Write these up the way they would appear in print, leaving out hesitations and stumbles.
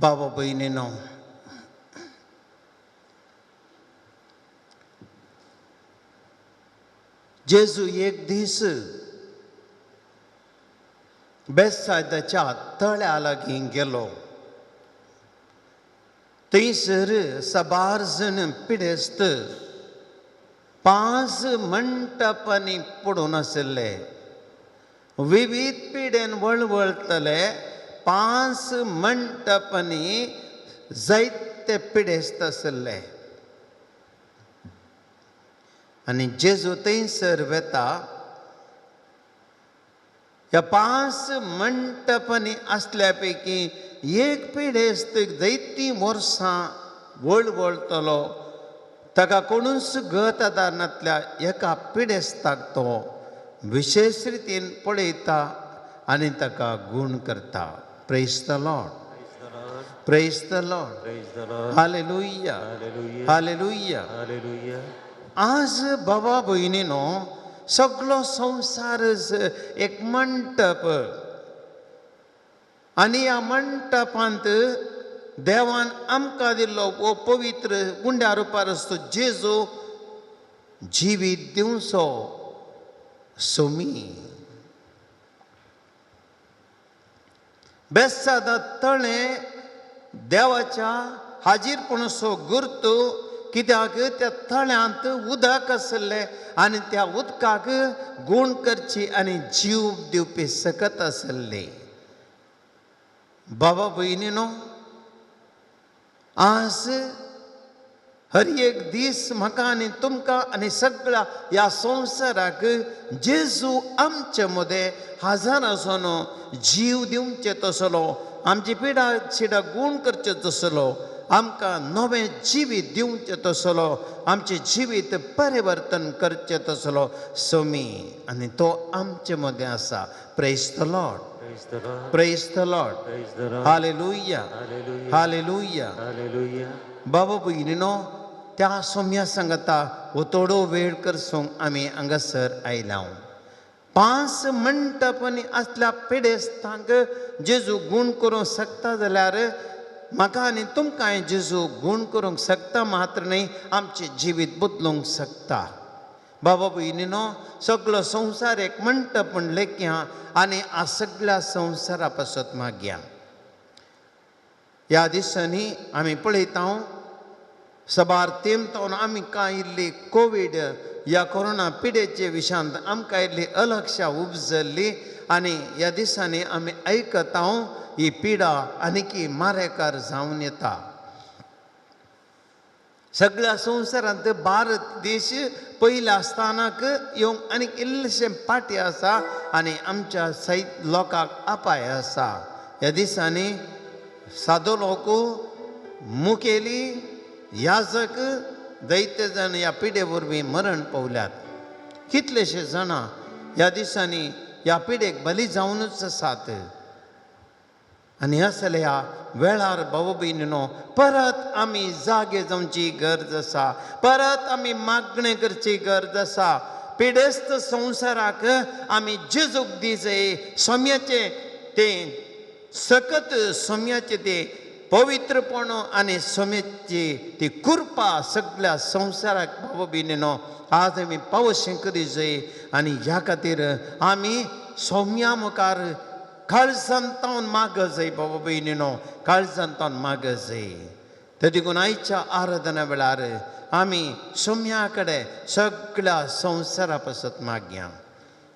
बाबा भयणीनो, जेजू एक दीस बेसायदाच्या तळ्या लागीं गेलो. थंयसर साबार जण पिडेस्त 5 मंटपांनी पडून आशिल्ले. विविध पिडेन वळवळतले 5 मंटपांनी जायते पिडेस्त आशिल्ले. आनी जेजू थंयसर वेता. ह्या 5 मंटपांनी आसल्या पैकी एक पिडेस्त जायतीं वर्सां वळवळतलो. ताका कोणूच गत आदारनातल्या एका पिडेस्ताक तो विशेश रितीन पळयता आनी ताका गूण करता. Praise the Lord, praise the Lord, hallelujah, hallelujah. आज बाबा भयणीनो, सगलो संवसार एक मंटप आनी ह्या मंटपांत देवान आमकां दिल्लो हो पवित्र गुंड्या रुपार आसतो जेजू जिवीत दिवचो सोमी. बेसादा तळें देवाच्या हाजीरपणाचो गुर्त, कित्याक त्या तळ्यांत उदक आशिल्लें आनी त्या उदकाक गूण करची आनी जीव दिवपी सकत आशिल्ली. बाबा भयणीनो, आज हर एक दीस म्हाका आनी तुमकां आनी सगळ्या ह्या संवसाराक जेजू आमचे मदें हाजर आसून जीव दिवचे तसलो, आमची पिडा शिडा गूण करचे तसलो, आमकां नवें जिवीत दिवचें तसलो, आमचें जिवीत परिवर्तन करचें तसलो सोमी, आनी तो आमचे मदें आसा. Praise the Lord, praise the Lord, hallelujah, hallelujah. बाबा भयणीनो, त्या सोम्या सांगता हो थोडो वेळ करसूंक आमी हांगासर आयल्या. 5 मंटपांनी आसल्या पिडेस्तांक जेजू गूण करूंक शकता जाल्यार म्हाका आनी तुमकांय जेजू गूण करूंक शकता मात्र न्हय, आमचें जिवीत बदलूंक शकता. बाबा भयणीनो, सगलो संवसार एक मंटप म्हण लेखया आनी आ सगळ्या संवसारा पासत मागया. ह्या दिसांनी आमी पळयता साबार तेमतावन आमकां इल्ली कोवीड ह्या कोरोना पिडेचे विशयांत आमकां इल्ली अलक्षा उपजल्ली आनी ह्या दिसांनी आमी आयकता ही पिडा आनीकी मारेकार जावन येता. सगळ्या संवसारांत भारत देश पयल्या स्थानाक येवंक आनीक इल्लेशें फाटीं आसा आनी आमच्या सयत लोकांक अपाय आसा. ह्या दिसांनी सादो लोक, मुखेली, याजक दैत्य जाण ह्या पिडे वरवीं मरण पावल्यात. कितलेशे जाणां ह्या दिसांनी ह्या पिडेक बली जावनूच आसात. आनी असल्या ह्या वेळार भाव भयणीनो, परत आमी जागे जावची गरज आसा, परत आमी मागणें करची गरज आसा. पिडेस्त संवसाराक आमी जेजूक दिजय सोम्याचें तें सकत, सोम्याचें तें पवित्रपण आनी सोम्याची ती कृपा सगळ्या संवसाराक भाव भयणीनो आज आमी पावशें करी जाय. आनी ह्या खातीर आमी सोम्या मुखार काळजांतावन माग जाय. बाबा भयणीनो, काळजांतावन माग जाय. ते देखून आयच्या आराधना वेळार आमी सोम्या कडेन सगळ्या संवसारा पासत मागया.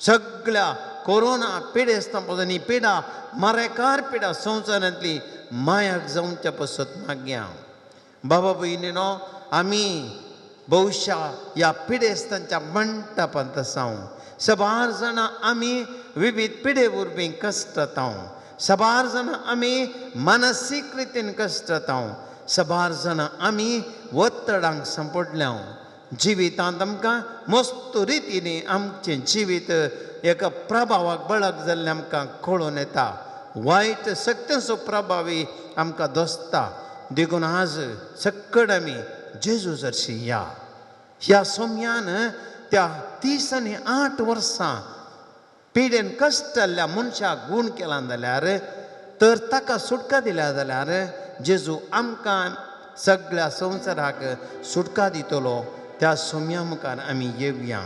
सगळ्या कोरोना पिडेस्तां पासून ही पिडा मारेकार पिडा संवसारांतली मायाक जावच्या पासत मागया. बाबा भयणीनो, आमी बहुशा ह्या पिडेस्तांच्या मंटपांत आसा. साबार जाणां आमी विविध पिडे वरवीं कश्टता, साबार जाणां आमी मानसीक रितीन कश्टता, साबार जाणां आमी वत्तडांक सांपडल्या. जिवितांत आमकां मस्त रितीन आमचें जिवीत एका प्रभावाक बळक जाल्लें आमकां कळून येता. वायट शक्तींचो प्रभावी आमकां दोसता. देखून आज सकड आमी जेजू जरशी या ह्या सोम्यान त्या 30 आनी 8 वर्सां पिडेन कश्टल्ल्या मनशाक गूण केला जाल्यार, तर ताका सुटका दिल्या जाल्यार जेजू आमकां सगळ्या संवसाराक सुटका दितलो. त्या सोम्या मुखार आमी येवया.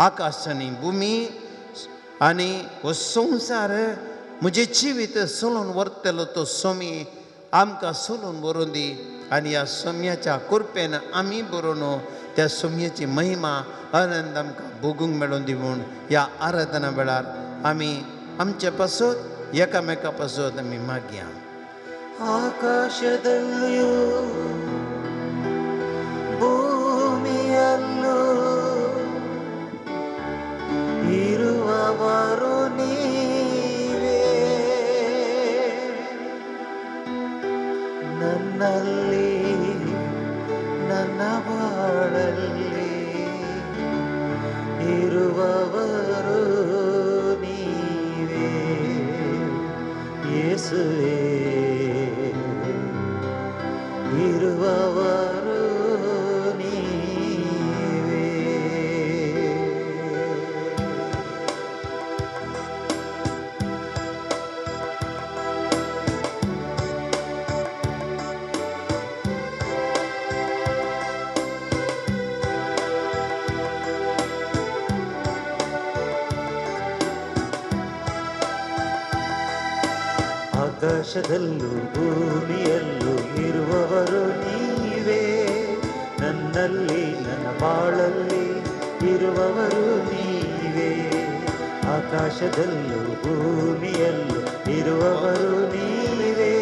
आकाश आनी भुमी आनी हो संवसार म्हजें जिवीत सोलून व्हरतलो तो सोमी आमकां सोलून व्हरूं दी आनी ह्या सोम्याच्या कृपेन आमी बरोवन त्या सोम्याची महिमा आनंद आमकां भोगूंक मेळून दी म्हूण ह्या आराधना वेळार आमी आमचे पासत एकामेका पासत आमी मागया. ಆಕಾಶದಲ್ಲಿಯೂ ಭೂಮಿಯಲ್ಲೂ ಇರುವವರು ನೀವೇ, ನನ್ನಲ್ಲಿ ನನ್ನ ಬಾಳಲ್ಲಿ ಇರುವವರು ನೀವೇ ಯೇಸುವೇ, ಇರುವವರು ನೀವೇ. ಆಕಾಶದಲ್ಲೂ ಭೂಮಿಯಲ್ಲೂ ಇರುವವರು ನೀವೇ, ನನ್ನಲ್ಲಿ ನನ್ನ ಬಾಳಲ್ಲಿ ಇರುವವರು ನೀವೇ. ಆಕಾಶದಲ್ಲೂ ಭೂಮಿಯಲ್ಲೂ ಇರುವವರು ನೀವೇ,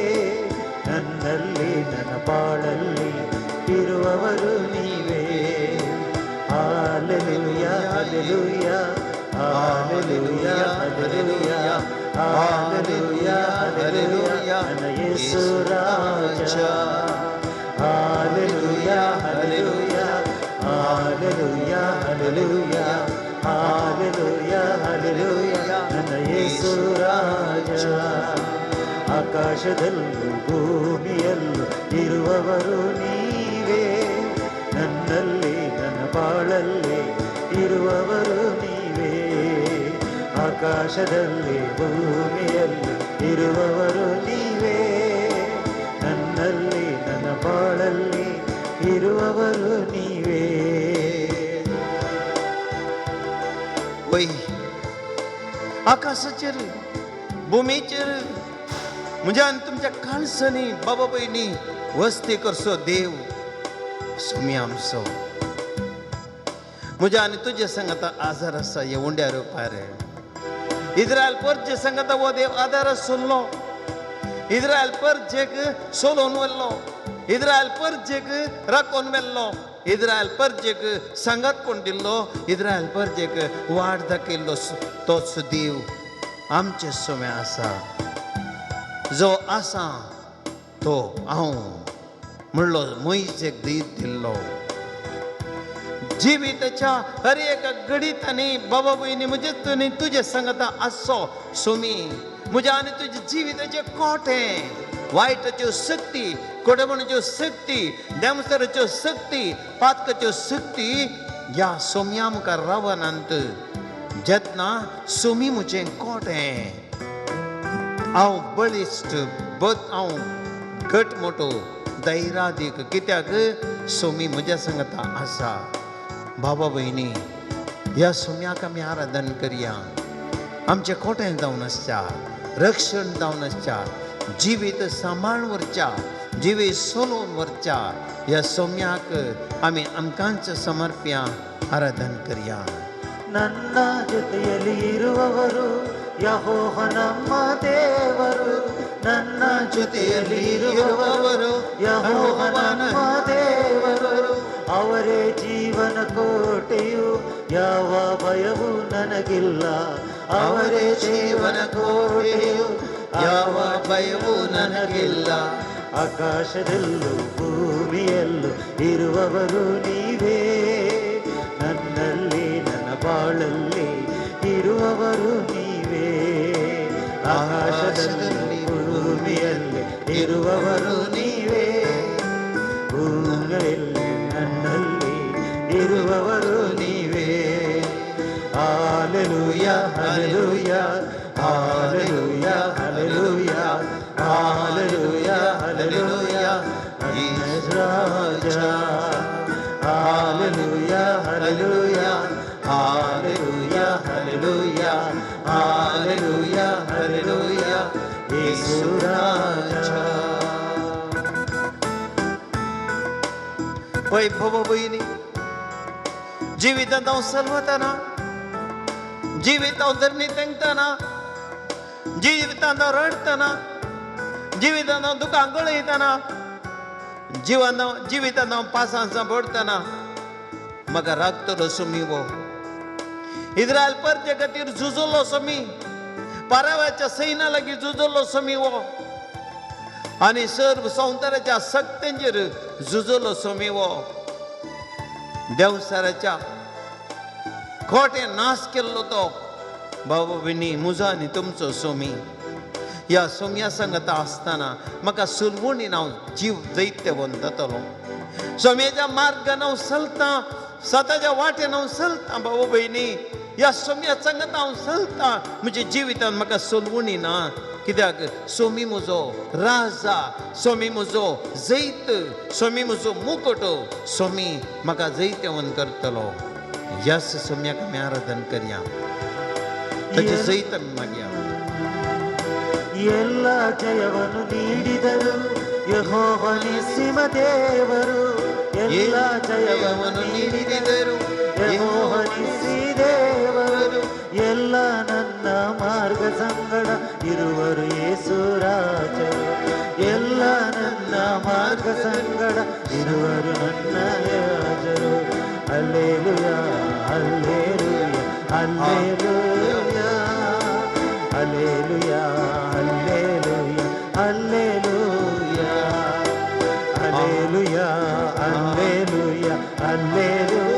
ನನ್ನಲ್ಲಿ ನನ್ನ ಬಾಳಲ್ಲಿ ಇರುವವರು ನೀವೇ. Hallelujah, hallelujah, hallelujah, hallelujah, hallelujah, hallelujah, ನನ್ನ ಯೇಸು ರಾಜ. Hallelujah, hallelujah, hallelujah, hallelujah, hallelujah, hallelujah, ನನ್ನ ಯೇಸು ರಾಜ. ಆಕಾಶದಲ್ಲೂ ಭೂಮಿಯಲ್ಲೂ ಇರುವವರು ನೀವೇ, ನನ್ನಲ್ಲಿ ನನ್ನ ಬಾಳಲ್ಲಿ ಇರುವವರು ನೀವೇ. ಆಕಾಶದಲ್ಲಿ ಭೂಮಿಯಲ್ಲಿ ಇರುವವರು ನೀವೇ, ನನ್ನಲ್ಲಿ ನನ್ನ ಬಾಳಲ್ಲಿ ಇರುವವರು ನೀವೇ. वय आकाशाचेर भुमीचेर म्हज्या आनी तुमच्या काळसांनी बाबा भयणी वस्ती करचो देव सोमी आमचो. म्हज्या आनी तुजे संगता आजार आसा हे उंड्या रुपार. इस्रायल परजे संगता हो देव आदार आसलो. इस्रायल परजेक सोलोवन व्हेल्लो, इस्रायल परजेक राखोवन व्हेल्लो, इस्रायल परजेक सांगात कोण दिल्लो, इस्रायल परजेक वाट दाखयल्लो तोच देव आमचे सोमे आसा. जो आसा तो हांव म्हणलो मोयजेक दीत दिल्लो. जिविताच्या हर एका घडितांनी बाबा भयणी म्हजे आनी तुजे संगता आसचो सोमी. म्हज्या आनी तुज्या जिविताचें कोटें वायटाच्यो शक्ती, कोडेपणाच्यो शक्ती, देमसराच्यो शक्ती, पातकाच्यो शक्ती ह्या सोम्या मुखार रावनात. जेन्ना सोमी म्हजें कोटें, हांव बळिश्ट, हांव घट मोटो धैर्यादीक, कित्याक सोमी म्हज्या संगता आसा. बाबा भयणी ह्या सोम्याक आमी आराधन करया. आमचें कोटें जावन आसच्या, रक्षण जावन आसच्या, जिवीत सांबाळून व्हरच्या, जिवीत सोलोवन व्हरच्या ह्या सोम्याक आमी आमकांच समर्प्या आराधन करया. ನನ್ನ ಜೊತೆಯಲ್ಲಿ ಇರುವವರು ಯೆಹೋವ ನಮ್ಮ ದೇವರು, ನನ್ನ ಜೊತೆಯಲ್ಲಿ ಇರುವವರು ಯೆಹೋವ ನಮ್ಮ ದೇವರು. ಅವರೇ ಜೀವನ ಕೋಟೆಯು, ಯಾವ ಭಯವೂ ನನಗಿಲ್ಲ. ಅವರೇ ಜೀವನ ಕೋಟೆಯು, ಯಾವ ಭಯವೂ ನನಗಿಲ್ಲ. ಆಕಾಶದಲ್ಲೂ ಭೂಮಿಯಲ್ಲೂ ಇರುವವರು ನೀವೇ, ನನ್ನಲ್ಲಿ ನನ್ನ ಬಾಳಲ್ಲಿ ಇರುವವರು ನೀವೇ. ಆಕಾಶದಲ್ಲಿ ಭೂಮಿಯಲ್ಲಿ ಇರುವವರು ನೀವೇ, ಭೂಮಿಯಲ್ಲಿ ನನ್ನಲ್ಲಿ ಇರುವವರು ನೀವೇ. Hallelujah, hallelujah, hallelujah, hallelujah, hallelujah, hallelujah, Raja. Hallelujah, hallelujah, hallelujah, hallelujah, hallelujah, hallelujah, Yesu Raja. पळय बाबा भयणी, जिवितांत हांव सलवतना, जिवीत हांव धरणी तेंकतना, जिवितांत हांव रडटना, जिवितांत हांव दुकां गळयतना, जिवितांत हांव पासांसां पडटना म्हाका राखतलो सोमी हो. इस्रायल परते खातीर झुजलो सोमी, पाराव्याच्या सैना लागीं झुजलो सोमी हो, आनी सर्व संवसाराच्या सक्तेंचेर झुजलो सोमी हो. देवसाराच्या खोटें नाश केल्लो तो बाबा भयणी म्हजो आनी तुमचो सोमी. ह्या सोम्या सांगता आसतना म्हाका सुलवणीन हांव जीव जैत्यवंत जातलो. सोम्याच्या मार्गान हांव चलतां, सताच्या वाटेन हांव चलतां. बाबा भयणी, ह्या सोम्या सांगता हांव चलतां, म्हज्या जिवितान म्हाका सुलवणी ना. कित्याक सोमी म्हजो राजा, सोमी म्हजो जैत, सोमी म्हजो मुकुट, सोमी म्हाका जैत्यवंत करतलो. ह्याच सोम्याक आमी आराधन करया, ताचें जैत आमी मागया. ಎಲ್ಲ ಜಯವನ್ನು ನೀಡಿದರು ಯೆಹೋವನಿಸಿಮ ದೇವರು, ಎಲ್ಲ ಜಯವನ್ನು ನೀಡಿದರು ಯೆಹೋವನಿಸಿ ದೇವರು, ಎಲ್ಲ ನನ್ನ ಮಾರ್ಗ ಸಂಗಡ ಇರುವರು ಯೇಸು ರಾಜರು, ಎಲ್ಲ ನನ್ನ ಮಾರ್ಗ ಸಂಗಡ ಇರುವರು ನನ್ನ ರಾಜರು. Hallelujah, hallelujah, hallelujah, hallelujah, hallelujah, hallelujah, hallelujah, hallelujah,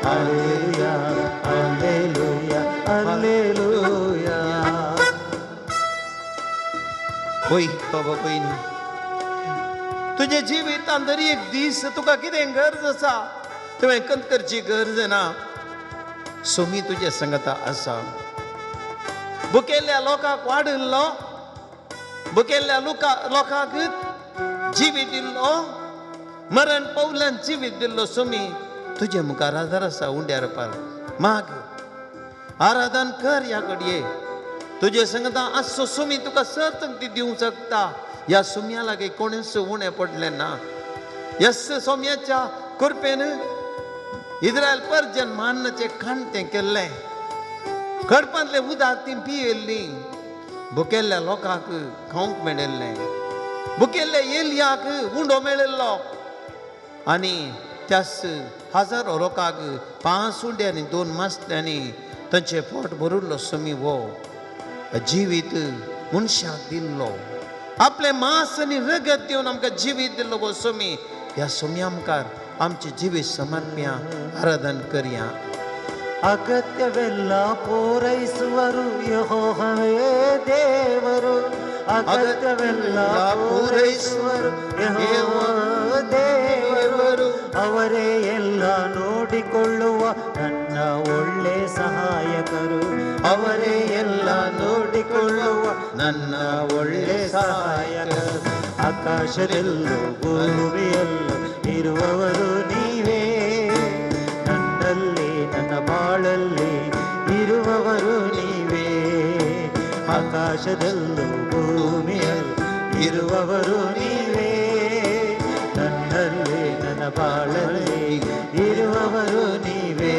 hallelujah, hallelujah, hallelujah. होय बाबा भयणी, तुज्या जिवितांत दर एक दीस तुका कितें गरज आसा, तुवें कंत करची गरज ना. सोमी तुज्या संगता आसा. बुकेल्ल्या लोकांक वाडिल्लो, बुकेल्ल्या लोकांक जिवीत दिल्लो, मरण पावल्यान जिवीत दिल्लो सोमी तुजे मुखार आदार आसा. उंड्यार पार माग, आराधन कर. ह्या घडये तुजे संगता आसचो सोमी तुका सर्त ती दिवंक शकता. ह्या सोम्या लागीं कोणूच उणें पडलें ना. ह्या सोम्याच्या कृपेन इस्रायल परजन मान्नाचें खाणतें केल्लें, खडपांतलें उदक ती पियेल्लीं, भुकेल्ल्या लोकांक खावंक मेळिल्लें, भुकेल्ल्या एलियाक उंडो मेळिल्लो, आनी त्याच हजारो लोकांक 5 उंड्यांनी 2 मासल्यांनी तांचें पोट भरिल्लो सोमी हो जिवीत मनशाक दिल्लो. आपलें मांस आनी रगत दिवन आमकां जिवीत दिल्लो हो सोमी. ह्या सोम्या मुखार आमचें जिवीत समर्प्या, आराधन करया. ಅಗತ್ಯವೆಲ್ಲ ಪೂರೈಸುವರು ಯೆಹೋವನೇ ದೇವರು, ಅಗತ್ಯವೆಲ್ಲ ಪೂರೈಸುವರು ಯೆಹೋವ ದೇವರು, ಅವರೇ ಎಲ್ಲ ನೋಡಿಕೊಳ್ಳುವ ನನ್ನ ಒಳ್ಳೆ ಸಹಾಯಕರು, ಅವರೇ ಎಲ್ಲ ನೋಡಿಕೊಳ್ಳುವ ನನ್ನ ಒಳ್ಳೆ ಸಹಾಯಕರು. ಆಕಾಶದಲ್ಲೂ ಭೂಮಿಯಲ್ಲೂ ಇರುವವರು ನೀವೇ, ನನ್ನಲ್ಲಿ ನನ್ನ ಬಾಳಲ್ಲಿ ಇರುವವರು ನೀವೇ. ಆಕಾಶದಲ್ಲೂ ಭೂಮಿಯಲ್ಲೂ ಇರುವವರು ನೀವೇ, ನನ್ನಲ್ಲಿ ನನ್ನ ಬಾಳಲ್ಲಿ ಇರುವವರು ನೀವೇ.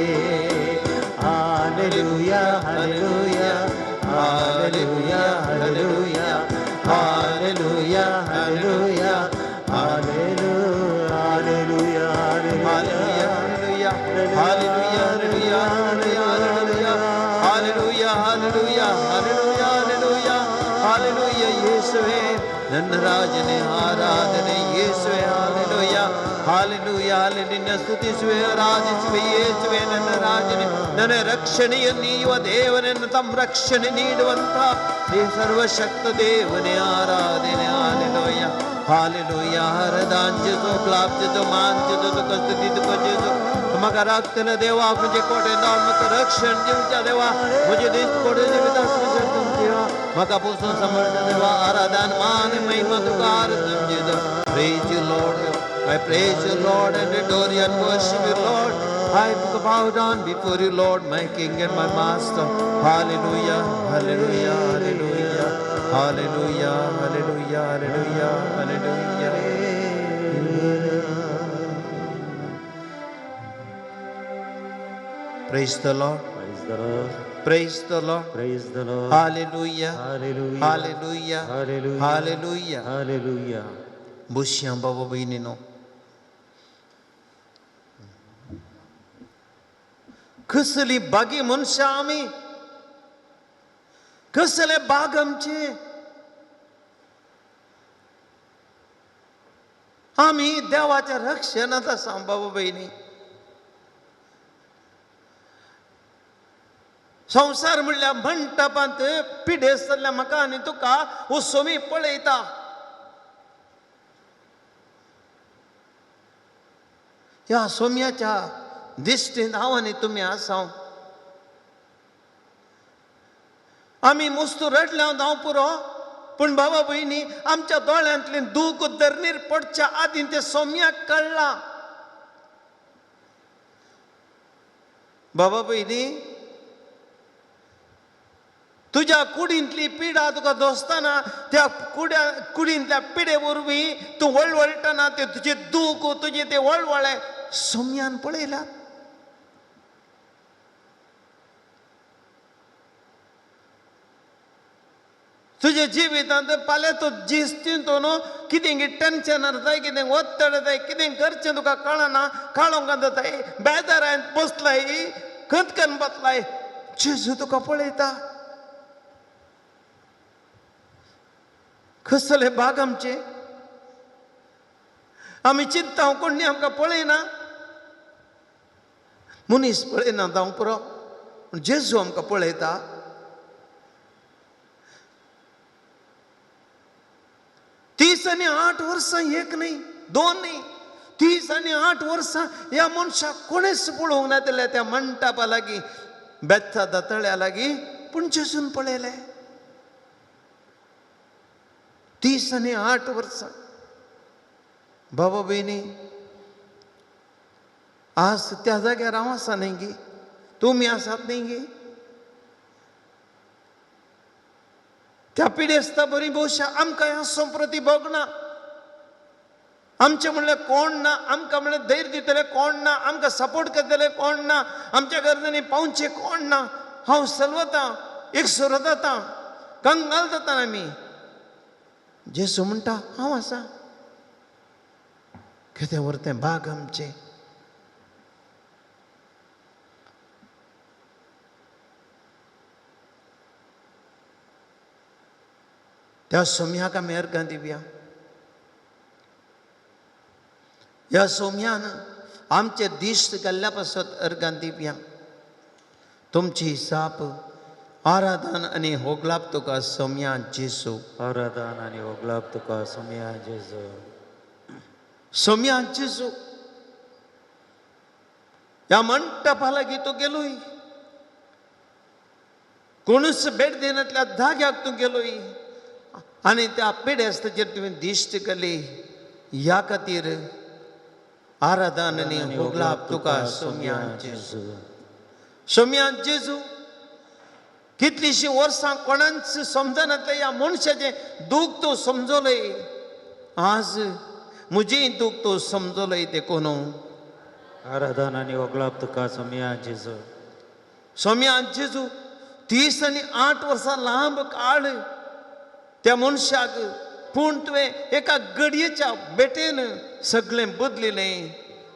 Hallelujah, hallelujah, hallelujah, hallelujah, hallelujah, hallelujah, hallelujah, hallelujah, hallelujah, hallelujah, hallelujah, hallelujah, hallelujah, hallelujah, hallelujah. ಯೇಸುವೇ ನನ್ನ ರಾಜನೇ, ಆರಾಧನೆ ಯೇಸುವೆ. ಹಾಲೆಲೂಯಾ, ಹಾಲೆಲೂಯಾ, ನಿನ್ನ ಸ್ತುತಿಸುವೆ, ಆರಾಧಿಸುವೆ ಯೇಸುವೆ ನನ್ನ ರಾಜನೇ. ನನ್ನ ರಕ್ಷಣೆಯನ್ನು ನೀಡುವ ದೇವನನ್ನು, ತಮ್ಮ ರಕ್ಷಣೆ ನೀಡುವಂತ ಸರ್ವಶಕ್ತ ದೇವನೇ ಆರಾಧನೆ. Hallelujah, hallelujah. ಹರದಾಂಚಿಸು, ಕ್ಲಾಪ್ಚಿಸು, ಮಾಂಚಿಸು, ತುಕಸ್ತುತಿ ತುಕಚಿಸು. म्हाका राखतले देवा, म्हजे कोटे जावन म्हाका रक्षण दिवच्या देवा, म्हजे दीस कोडे देवा, म्हाका पोसून सांबाळच्या देवा. आराधन मान महिमा तुका आराधन. praise you, Lord. I praise you, Lord, and adore you and worship you, Lord. I bow down before you, Lord, my King and my Master. Hallelujah, hallelujah, hallelujah, hallelujah, hallelujah, hallelujah, hallelujah. Praise the Lord. Praise the Lord. Praise the Lord. Praise the Lord. Hallelujah. Hallelujah. Hallelujah. Hallelujah. Hallelujah. Hallelujah. बुश्यां बाबा भयणीनो, कसली बागी मनशां आमी, कसले बाग आमचे. आमी देवाच्या रक्षणांत आसा बाबा भयणी. संवसार म्हणल्यार मंटपांत पिडेसतल्या म्हाका आनी तुका हो सोमी पळयता. ह्या सोम्याच्या दिश्टीन हांव आनी तुमी आसा. आमी मुस्तू रडल्या हांव पुरो, पूण बाबा भयणी आमच्या दोळ्यांतली दूख धरणीर पडच्या आदीं तें सोम्याक कळ्ळां. बाबा भयणी, तुज्या कुडींतली पिडा तुका दोसतना त्या कुडींतल्या पिडे वरवीं तूं वळवळटना ते तुजे दूख तुजे ते वळवळे सोम्यान पळयल्यात. तुज्या जिवितांत फाल्यां तूं जीस चिंतून न्हू कितें टेन्शन जाय, कितें ओत्तड जाय, कितें करचें तुका कळना, काळोंक जाताय, बेजारांत बसलाय, खंतकन बसलाय, जेजू तुका पळयता. कसले भाग आमचे. आमी चिंता कोणी आमकां पळयना, मनीस पळयना जावं पुरो, पूण जेजू आमकां पळयता. 30 आनी 8 वर्सां, एक न्ही दोन न्ही, 30 आनी 8 वर्सां ह्या मनशाक कोणेच पळोवंक नातिल्लें त्या मंटपा लागीं, बेत्सा तळ्या लागीं, पूण जेजून पळयलें. 30 आनी 8 वर्सां. बाबा भयणी, आज त्या जाग्यार हांव आसा न्ही गी, तुमी आसात न्ही गी. त्या पिडेस्ता बरी भोवशा आमकां ह्या संप्रती भोगना. आमचें म्हणल्यार कोण ना, आमकां म्हणल्यार धैर्य दितले कोण ना, आमकां सपोर्ट करतले कोण ना, आमच्या गरजांनी पावचें कोण ना. हांव सलवतां, एकसुरो जाता, कंगाल जाता आमी. जेजू म्हणटा हांव आसा. कितें व्हर तें भाग आमचें. त्या सोम्याक आमी अर्गां दिवया. ह्या सोम्यान आमचे दिश्ट घाल्ल्या पासत अर्गां दिवया. तुमची जाप आराधन आनी होगलाप तुका सोम्या जेजू. आराधन आनी होगलाप तुका सोम्या जेजू. सोम्या जेजू, ह्या मंटपा लागीं तूं गेलोय, कोणूच भेट दिनातल्या धाग्याक तूं गेलोय आनी त्या पिडेस्ताचेर तुवें दिश्ट केली. ह्या खातीर आराधन आनी होगलाप तुका सोम्या जेजू. सोम्या जेजू, कितलींशीं वर्सां कोणाच समजनातलें ह्या मनशाचें दूख तूं समजलय. आज म्हजें दूख तूं समजलय देखून आराधन आनी होगलाप तुका सोम्या जेजू. सोम्या जेजू, 30 आनी 8 वर्सां लांब काळ त्या मनशाक, पूण तुवें एका घडयेच्या बेटेन सगळें बदलिलें.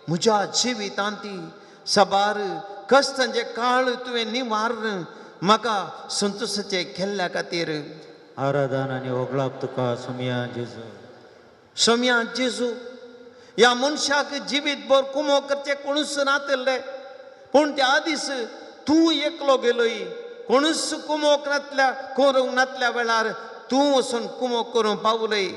म्हज्या जिवितांत साबार कश्टांचे काळ तुवें निवारण म्हाका संतोशाचें केल्ल्या खातीर आराधन आनी होगलाप तुका सोम्या जेजू. सोम्या जेजू, ह्या मनशाक जिवीत भर कुमो करचें कोणूच नातिल्लें, पूण त्या दीस तूं एकलो गेलोय. कोणूच कुमोक नातल्या करूंक नातल्या वेळार तूं वचून कुमो करूंक पावलय.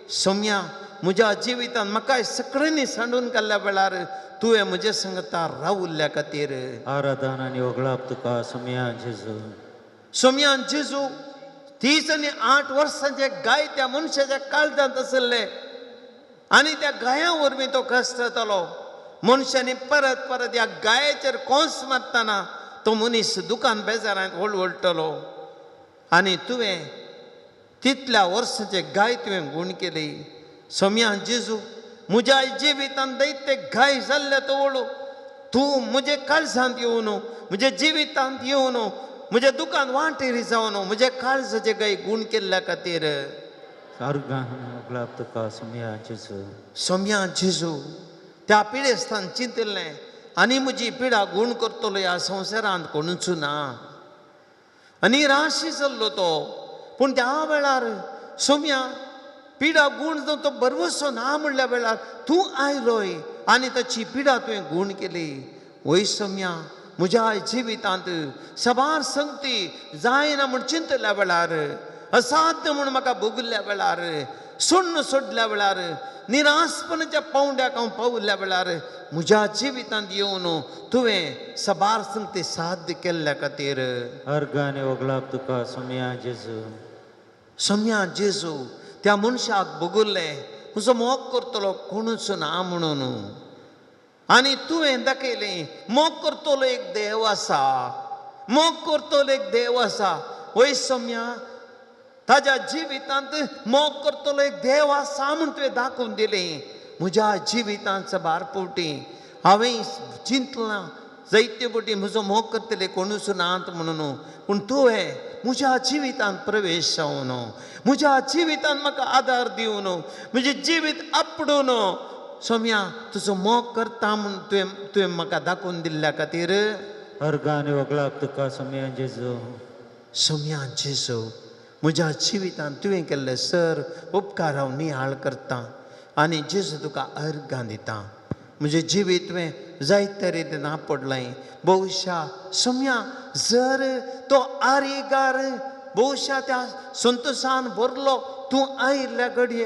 सोम्या, म्हज्या जिवितांत म्हाका सगळ्यांनी सांडून काडल्या वेळार तुवें म्हजे संगता रावल्ल्या खातीर आराधन आनी होगलाप तुका सोम्या जेजू. सोम्या जेजू, 30 आनी 8 वर्सांचे गाय त्या मनशाच्या काळजांत आशिल्ले. आनी त्या गाया वरवीं तो कश्ट जातालो. मनशांनी परत परत ह्या गायेचेर कोंस मारतना तो मनीस दुकान बेजारांत वळवळटलो. आनी तुवें तितल्या वर्सांचे गाय तुवें गूण केली. सोम्या जेजू, म्हज्या जिवितांत दैत्य गाय जाल्ल्या तो वळू तूं म्हजे काळजांत येवन, म्हज्या जिवितांत येवन, म्हज्या दुकान वाटेर जावन म्हज्या काळजाचे गाय गूण केल्ल्या खातीर. अर्गां आनी वगलाप तुका सोम्या जेजू. सोम्या जेजू, त्या पिडेस्तान चिंतिल्लें आनी म्हजी पिडा गूण करतलो ह्या संवसारांत कोणूच ना. आनी राशी जाल्लो तो. पूण त्या वेळार सोम्या पिडा गूण जावन तो बरवसो ना म्हणल्या वेळार तूं आयलोय आनी ताची पिडा तुवें गूण केली. वय सोम्या, म्हज्या जिवितांत सबार संगती जायना म्हूण चिंतल्या वेळार, असाध्य म्हूण म्हाका भोगल्या वेळार, सुण्ण सोडल्या वेळार, निराशपणाच्या पावंड्याक हांव पाविल्ल्या वेळार म्हज्या जिवितांत येवन तुवें सबार संगती साध्य केल्ल्या खातीर. अर्गां आनी वगलाप तुका सोम्या जेजू. सोम्या जेजू, त्या मनशाक भोगुल्लें म्हजो मोग करतलो कोणूच ना म्हणून. आनी तुवें दाखयलें मोग करतलो एक देव आसा, मोग करतलो एक देव आसा. वय सोम्या, ताज्या जिवितांत मोग करतलो एक देव आसा म्हूण तुवें दाखोवन दिलें. म्हज्या जिवितांत सबार फावटी हांवें चिंतलां जायते फावटी म्हजो मोग करतले कोणूच नात म्हणून. पूण तुवें म्हज्या जिवितांत प्रवेश जावन म्हज्या जिवितांत म्हाका आदार दिवन म्हजें जिवीत आपडून सोम्या तुजो मोग करता म्हूण तुवें तुवें म्हाका दाखोवन दिल्ल्या खातीर. अर्गां आनी वगलाप तुका सोम्या जेजू. सोम्या जेजू, म्हज्या जिवितांत तुवें केल्ले सर उपकार हांव निहाळ करतां आनी जेजू तुका अर्गां दितां. म्हजें जिवीत तुवें जायते रितीन आपडलें. बहुशा सोम्या जर तो आरीगार बहुशा त्या संतोशान भरलो तूं आयिल्ल्या घडये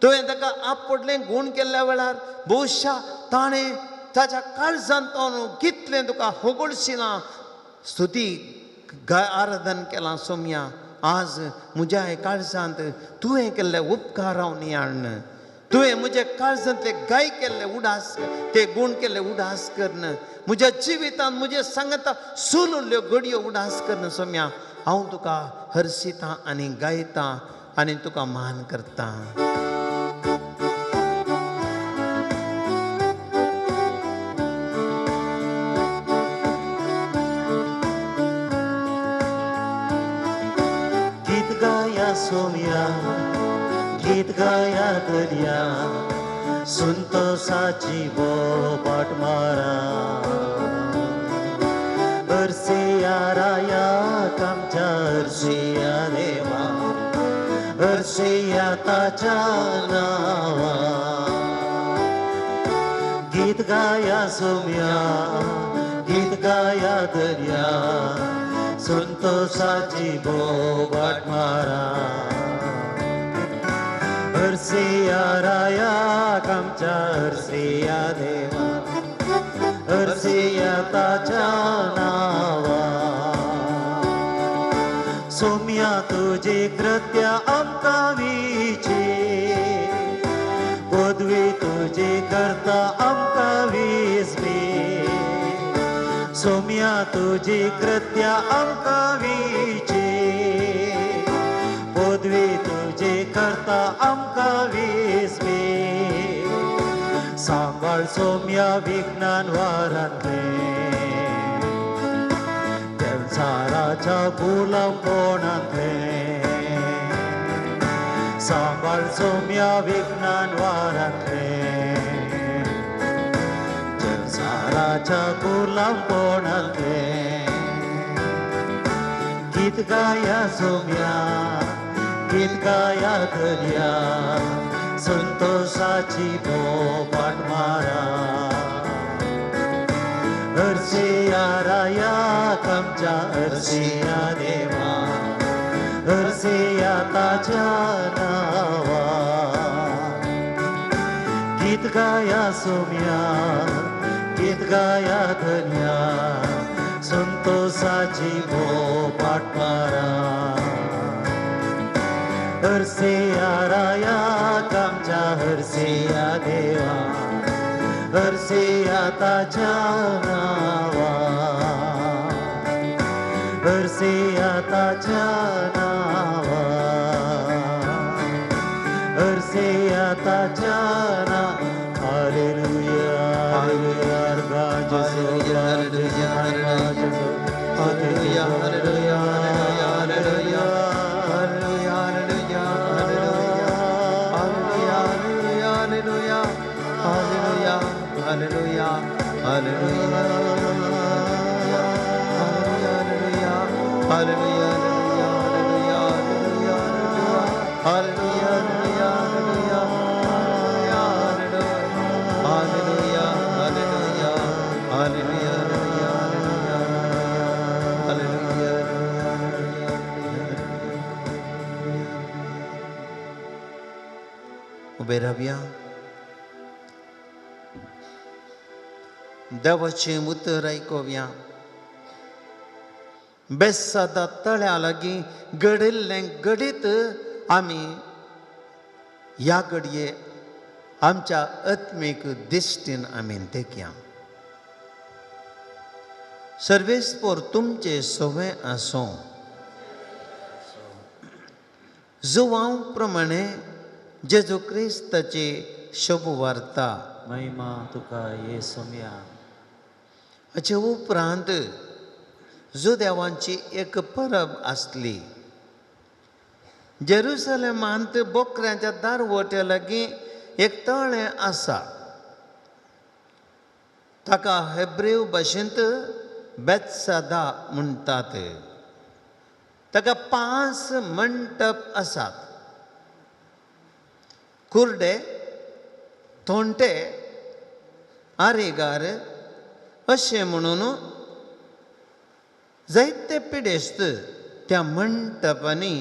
तुवें ताका आपडलें गूण केल्ल्या वेळार बहुशा ताणें ताच्या काळजांत कितलें तुका होगडशिलां स्तुती आराधन केलां. सोम्या आज म्हज्या काळजांत तुवें केल्ले उपकार हांव नियाळ्ण, तुवें म्हज्या काळजांतले गाय केल्ले उडास ते गूण केल्ले उडास करन म्हज्या जिवितांत म्हजे सांगता सोलुल्ल्यो घडयो उडास करन सोम्या हांव तुका हरशितां आनी गायतां आनी तुका मान करतां. गीत गाया सोम्या, गीत गाया दर्या, संतोषाची बोबाट मारा. अरसिया राया आमच्या अरसिया देवा, अरसिया ताच्या नावा. गीत गाया सोम्या, गीत गाया दर्या, संतोषाची बोबाट मारा. अरसिया राया आमच्या अरसिया देवा, अरसिया ताच्या नावा. सोम्या तुजी कृत्या आमकां विची, पदवी तुजी करता आमकां विसवी. सोम्या तुजी कृत्या आमकां विची, पदवी तुजी करता आमकां विसवी. सांबाळ सोम्या विज्ञान वारांतले, देवचाराच्या गुलामपणांतले. सांबाळ सोम्या विज्ञान वारांतले, देवचाराच्या गुलामपणांतले. गीत गाया सोम्या, गीत गाया दर्या, संतोषाची बोबाट मारा. अरसिया राया आमच्या अरसिया देवा, अरसिया ताच्या नावा. गीत गाया सोम्या, गीत गाया धन्या, संतोषाची बोबाट मारा. हरसिया रायाक आमच्या हरसिया देवा हरसिया ताच्या नांवा हरसिया ताच्या नांवा हरसिया ताच्या नांवा. Hallelujah hallelujah hallelujah hallelujah hallelujah hallelujah hallelujah hallelujah hallelujah hallelujah hallelujah hallelujah hallelujah hallelujah hallelujah hallelujah hallelujah hallelujah hallelujah. उबे रावया. देवाचें उतर आयकुया. बेसादा तळ्या लागीं घडिल्लें घडीत आमी ह्या घडये आमच्या आत्मीक दिश्टीन आमी देखया. सर्वेस्पोर तुमचे सवे आसूं. जुवांव प्रमाणे जेजू क्रिस्ताची शुभवार्ता. महिमा तुका ये सोम्या. हाचे उपरांत जुदेवांची एक परब आसली. जेरुसलेमांत बोकऱ्यांच्या दारवट्या लागीं एक तळें आसा. ताका हेब्रेव भाशेंत बेत्सादा म्हणटात. ताका 5 मंटप आसात. कुर्डे, थोंटे, आरेगार अशें म्हणून जायते पिडेस्त त्या मंटपांनी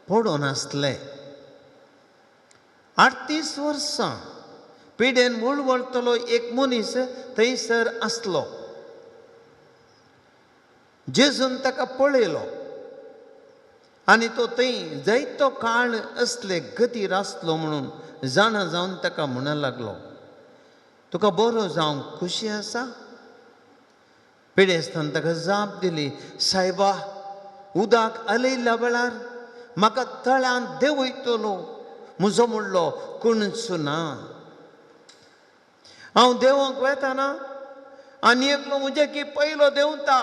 पडून आसले. 38 वर्सां पिडेन वळवळतलो एक मनीस थंयसर आसलो. जेजून ताका पळयलो आनी तो थंय जायतो काळ असले गतीर आसलो म्हणून जाणा जावन ताका म्हणूंक लागलो, तुका बरो जावंक खुशी आसा? पिडेस्तान ताका जाप दिली, सायबा, उदक आलयल्ल्या वेळार म्हाका तळ्यांत देंवयतलो म्हजो म्हणलो कोणूच ना. हांव देंवंक वेताना आनी एकलो म्हजे की पयलो देंवता.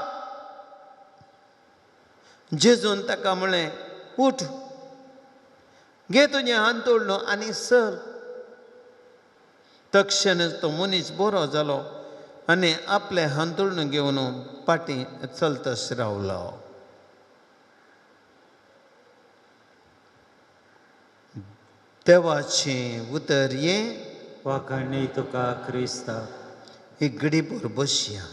जेजून ताका म्हळें, उठ, घे तुजें हांतुळणो आनी सर. तक्षणच तो मनीस बरो जालो आनी आपलें हांतुळणो घेवन फाटीं चलतच रावलो. देवाचें उतर हें. वाखाणणी तुका क्रिस्ता. एक घडीभर बसया.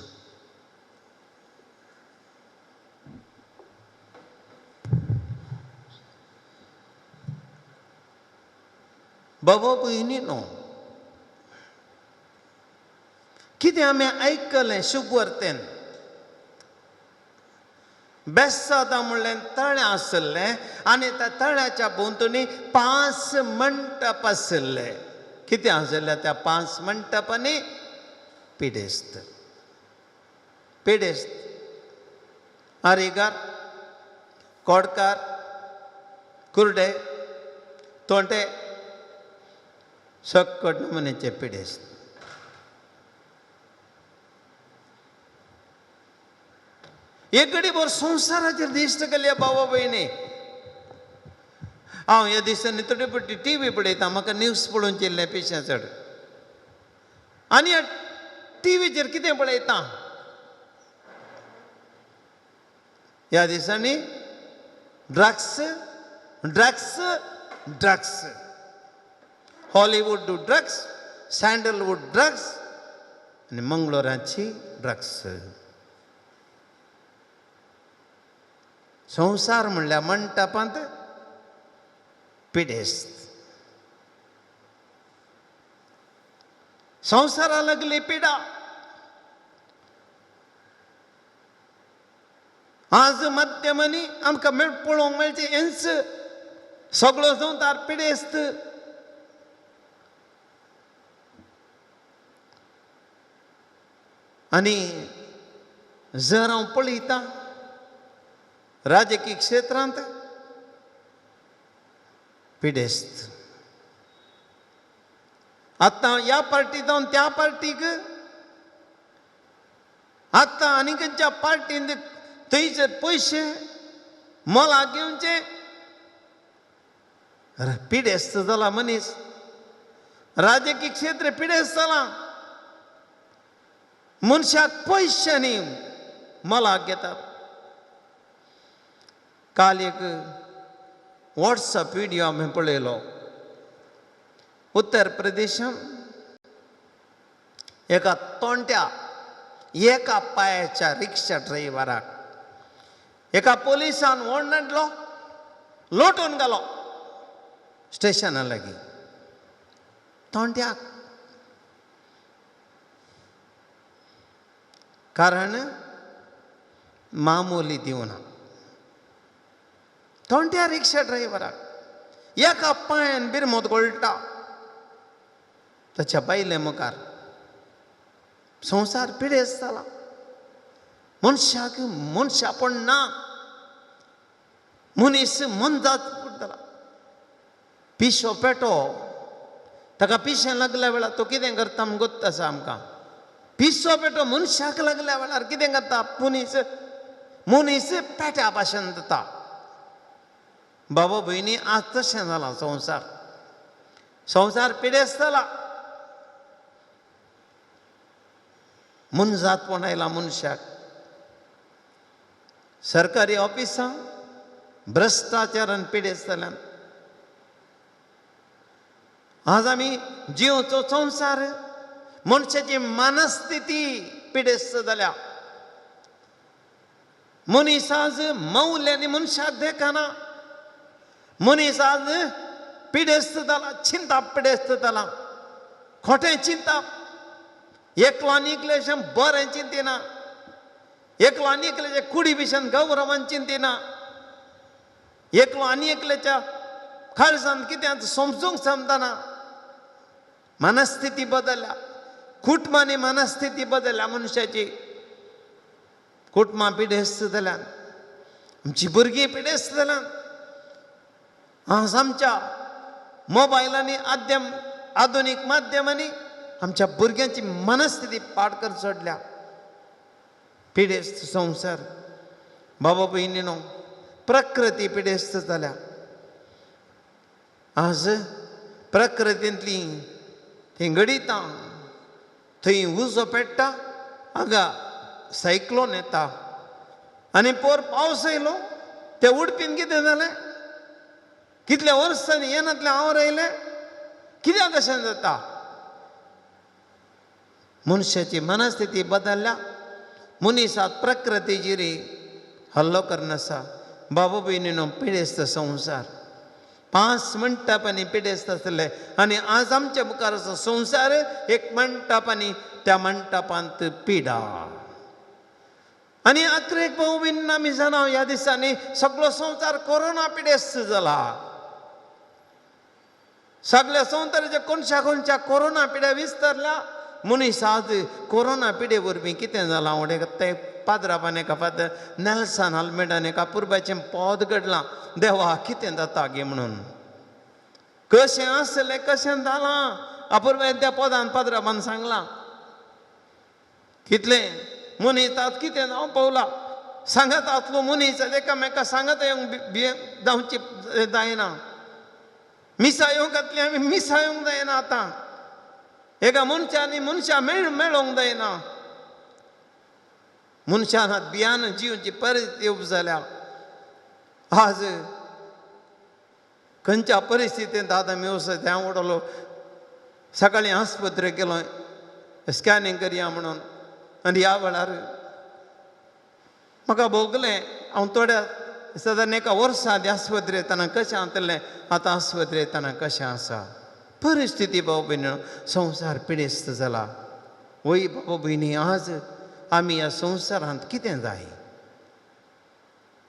बाबा भयणी न्हू, कितें आमी आयकलें शुभवर्तेन. बेसादा म्हणलें तळें आसलें आनी त्या तळ्याच्या भोंवतणी 5 मंटप आशिल्ले. कितें आशिल्लें त्या 5 मंटपांनी? पिडेस्त, पिडेस्त, आरेगार, कोडकार, कुर्डे, तोंटे, सकट नमुन्याचे पिडेस्त. एक घडीभर संवसाराचेर दिश्ट केल्या बाबा भयणी. हांव ह्या दिसांनी थोडे पट्टी टी व्ही पळयता, म्हाका न्यूज पळोवचें इल्लें पिशें चड. आनी ह्या टी व्हीचेर कितें पळयता ह्या दिसांनी? Drugs, drugs, drugs. Hollywood drugs, Sandalwood drugs आनी मंगळुराची ड्रग्स. संवसार म्हणल्यार मंटपांत पिडेस्त. संवसारा लागली पिडा. आज माध्यमांनी आमकां पळोवंक मेळचें हेंच सगळो संवसार पिडेस्त. आनी जर हांव पळयतां राजकीय क्षेत्रांत पिडेस्त. आतां ह्या पार्टी जावन त्या पार्टीक, आतां आनी खंयच्या पार्टीन थंयचे पयशे मोलाक घेवचे. पिडेस्त जाला मनीस. राजकीय क्षेत्र पिडेस्त जाला. मनशाक पयशांनी मोलाक घेतात. काल एक वॉट्सएप व्हिडियो आमी पळयलो. उत्तर प्रदेशांत एका तोंट्या एका पांयाच्या रिक्षा ड्रायव्हराक एका पोलिसान ओडलो, लोटून घालो स्टेशना लागीं. तोंट्याक. कारण मामूली दिवना. तोंट्या रिक्षा ड्रायव्हराक एका पांयान बिरमोत गोळटा ताच्या बायले मुखार. संवसार पिडेस्त जाला. मनशाक मनशापण ना. मनीस मनजात जाला. पिशो पेटो ताका पिशें लागल्या वेळार तो कितें करता म्हूण गोत्त आसा आमकां. पिसो पेटो मनशाक लागल्या वेळार कितें करता? मनीस मनीस पेट्या भाशेन जाता. बाबा भयणी, आज तशें जालां संवसार. संवसार पिडेस्त जाला. मनजातपण आयलां मनशाक. सरकारी ऑफिसां भ्रश्टाचारान पिडेस्त जाल्यान. आज आमी जिवचो संवसार मनशाची मनस्थिती पिडेस्त जाल्या. मनीस आज मौल्यांनी मनशाक देखना. मनीस आज पिडेस्त जाला. चिंताप पिडेस्त जाला. खोटें चिंताप. एकलो आनी एकल्याच्या बरें चिंतिना. एकलो आनी एकल्याच्या कुडी भशेन गौरवान चिंतिना. एकलो आनी एकल्याच्या काळजान कितें समजूंक समजना. मनस्थिती बदलल्या. कुटुंबांनी मनस्थिती बदलल्या मनशाची. कुटुंबां पिडेस्त जाल्यान, आमची भुरगीं पिडेस्त जाल्यान. आज आमच्या मोबायलांनी आधुनीक माध्यमांनी आमच्या भुरग्यांची मनस्थिती पाड कर सोडल्या. पिडेस्त संवसार. बाबा भयणीनो, प्रकृती पिडेस्त जाल्या. आज प्रकृतींतली थंय घडितां, थंय उजो पेट्टा, हांगा सायक्लोन येता आनी पोर पावस येयलो ते उडपीन कितें जालें? कितल्या वर्सांनी येनातलें हांव रायलें. कित्याक अशें जाता? मनशाची मनस्थिती बदलल्या. मनीसात प्रकृतीचेर हल्लो करनासा. बाबा भयणीनो, पिडेस्त संवसार. 5 मंटपांनी पिडेस्त आसले आनी आज आमच्या मुखार आसा संवसार एक मंटप आनी त्या मंटपांत पिडा. आनी अकरेक भाऊ भयणीन आमी जाणा ह्या दिसांनी सगळो संवसार कोरोना पिडेस्त जाला. सगळ्या संवसाराच्या कोणशा कोणच्या कोरोना पिड्या विस्तारल्या. मनीस आज कोरोना पिडे वरवीं कितें जालां? वडे ते पाद्रापान एका फादर नेल्सन आल्मेडान एका पुर्बाचें पद घडलां. देवा कितें जाता गे म्हणून कशें आसलें कशें जालां अपुर्बायन त्या पदान पाद्रापान सांगलां. कितलें मनीस आज कितें जावं पावला. सांगत आसलो मनीस एकामेका सांगत येवंक जावची जायना. मिसा येवंक घातली आमी मिसा येवंक जायना. आतां एका मनशांनी मनशां मेळोंक जायना. मनशान बियान जिवची परिस्थिती उब जाल्या. आज खंयच्या परिस्थितींत आतां आमी वचत हांव उडलो सकाळीं आस्पत्रेक गेलो स्कॅनिंग करया म्हणून. आनी ह्या वेळार म्हाका भोगलें हांव थोड्या सादारण एका वर्सा आदी आस्पत्रे येतना कशें जातलें, आतां आस्पत्रे येतना कशें आसा परिस्थिती. भाव भयणी, संवसार पिडेस्त जाला. वय बाबा भयणी, आज आमी ह्या संवसारांत कितें जाय?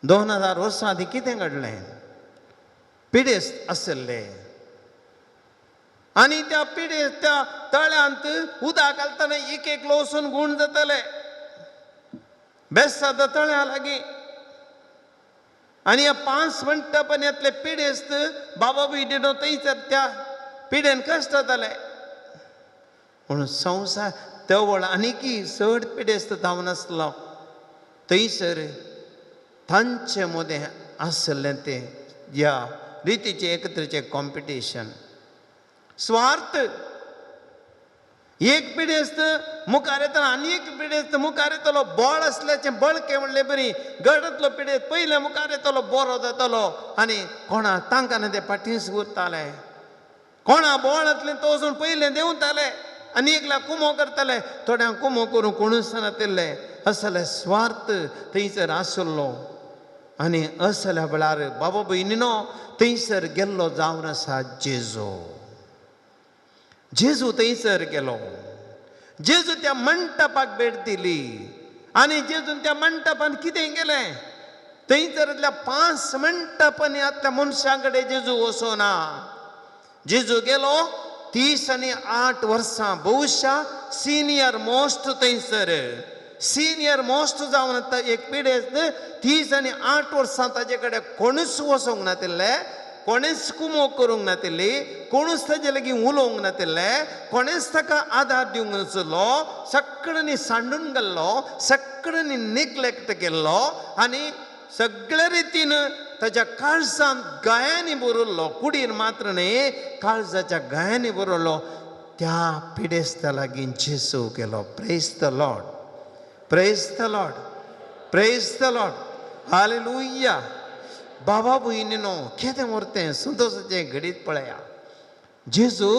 2000 वर्सां आदीं कितें घडलें? पिडेस्त आशिल्ले आनी त्या पिडेस्त त्या तळ्यांत उदक घालतना एक एकलो वचून गूण जाताले बेसाद तळ्या लागीं. आनी ह्या 5 मंटपांतले पिडेस्त बाबा भयणीनो थंयसर त्या पिडेन कश्ट जाताले. पूण संवसार तवळ आनीकी चड पिडेस्त जावन आसलो थंयसर तांचे मदें आसलें तें ह्या रितीचें एकत्रेचें कॉम्पिटिशन स्वार्थ. एक पिडेस्त मुखार येतलो आनी एक पिडेस्त मुखार येतलो बळ आसल्याचें बळकें म्हणलें बरी गडांतलो पिडेस्त पयले मुखार येतलो बरो जातलो आनी कोणा तांकां ते फाटींच उरताले. कोणा बोळांतलें तो वचून पयलें देंवताले आनी एकल्या कुमो करताले थोड्यांक कुमो करूंक कोणूच नातिल्ले. असले स्वार्थ थंयसर आसलो आनी असल्या वेळार बाबा भयणीनो थंयसर गेल्लो जावन आसा जेजू. जेजू थंयसर गेलो. जेजू त्या मंटपाक भेट दिली आनी जेजून त्या मंटपान कितें केलें थंयसरल्या 5 मंटपांनी आतल्या मनशां कडेन जेजू वचोना. जेजू गेलो 30 आनी 8 वर्सां बहुशा सिनियर मोस्ट थंयसर सिनियर मोस्ट जावन आतां एक पिडेस्त 30 आनी 8 वर्सां ताजे कडेन कोणूच वचोंक नातिल्ले, कोणेच कुमो करूंक नातिल्ली, कोणूच ताजे लागीं उलोवंक नातिल्ले, कोणेच ताका आदार दिवंक नासलो. सगळ्यांनी सांडून गेल्लो, सगळ्यांनी निग्लेक्ट केल्लो आनी सगळे रितीन ताच्या काळजांत गायांनी बरयल्लो, कुडीन मात्र न्ही काळजाच्या गायांनी बरयल्लो. त्या पिडेस्ता लागीं जेजू गेलो. Praise the Lord, praise the Lord, praise the Lord, hallelujah. बाबा भयणीनो कितें व्हरतें संतोशाचें घडीत पळया. जेजू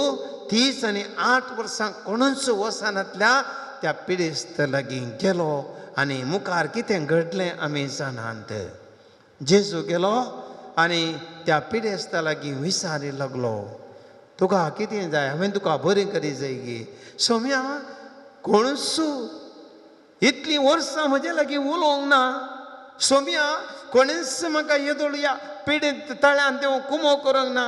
30 आनी 8 वर्सां कोणूच वचनातल्या त्या पिडेस्त लागीं गेलो आनी मुखार कितें घडलें आमी जाणात. जेजू गेलो आनी त्या पिडेस्ता लागीं विचारी लागलो, तुका कितें जाय, हांवें तुका बरें करी जाय गी. सोम्या कोणूच इतलीं वर्सां म्हजे लागीं उलोवंक ना. सोम्या कोणेच म्हाका येदोळ ह्या पिडेंत तळ्यान देंवूंक कुमो करूंक ना,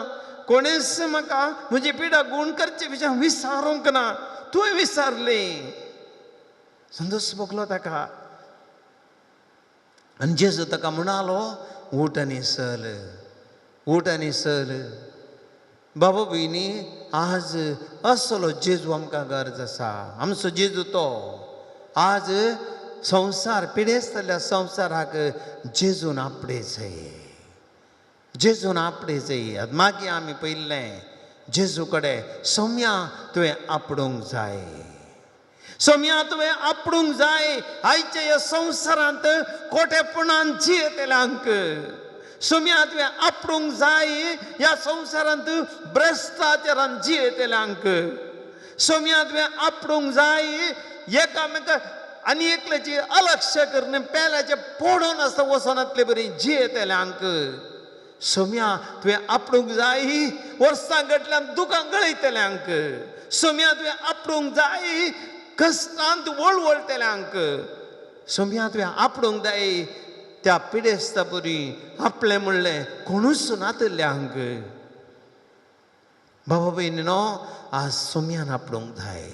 कोणेच म्हाका म्हजी पिडा गूण करचे विशय विचारूंक ना, तुवें विचारलें. संतोश भोगलो ताका आनी जेजू ताका म्हणालो, उठ आनी चल, उठ आनी चल. बाबा भयणी आज असलो जेजू आमकां गरज आसा. आमचो जेजू तो आज संवसार पिडेस्तल्या संवसाराक जेजून आपडे जाय, जेजून आपडे जाय. मागीर आमी पयलें जेजू कडेन सोम्या तुवें आपडूंक जाय, सोम्या तुवें आपडूंक जाय. आयच्या ह्या संवसारांत कोटेपणान जियेतल्यांक सोम्या तुवें आपडूंक जाय. ह्या संवसारांत भ्रश्टाचारान जियेतल्यांक सोम्या तुवें आपडूंक जाय. एकामेका आनी एकल्याची अलक्ष करून पेल्याचे पडून आसता वचनातले बरी जियेतल्यांक सोम्या तुवें आपडूंक जाय. वर्सां घडल्यान दुकां गळयतल्यांक सोम्या तुवें आपडूंक जाय. कश्टांत वळवळटल्यांक सोम्या तुवें आपडूंक जाय. त्या पिडेस्ता बरी आपलें म्हणलें कोणूच नातल्यांक. बाबा भयणीनो आज सोम्यान आपडूंक जाय.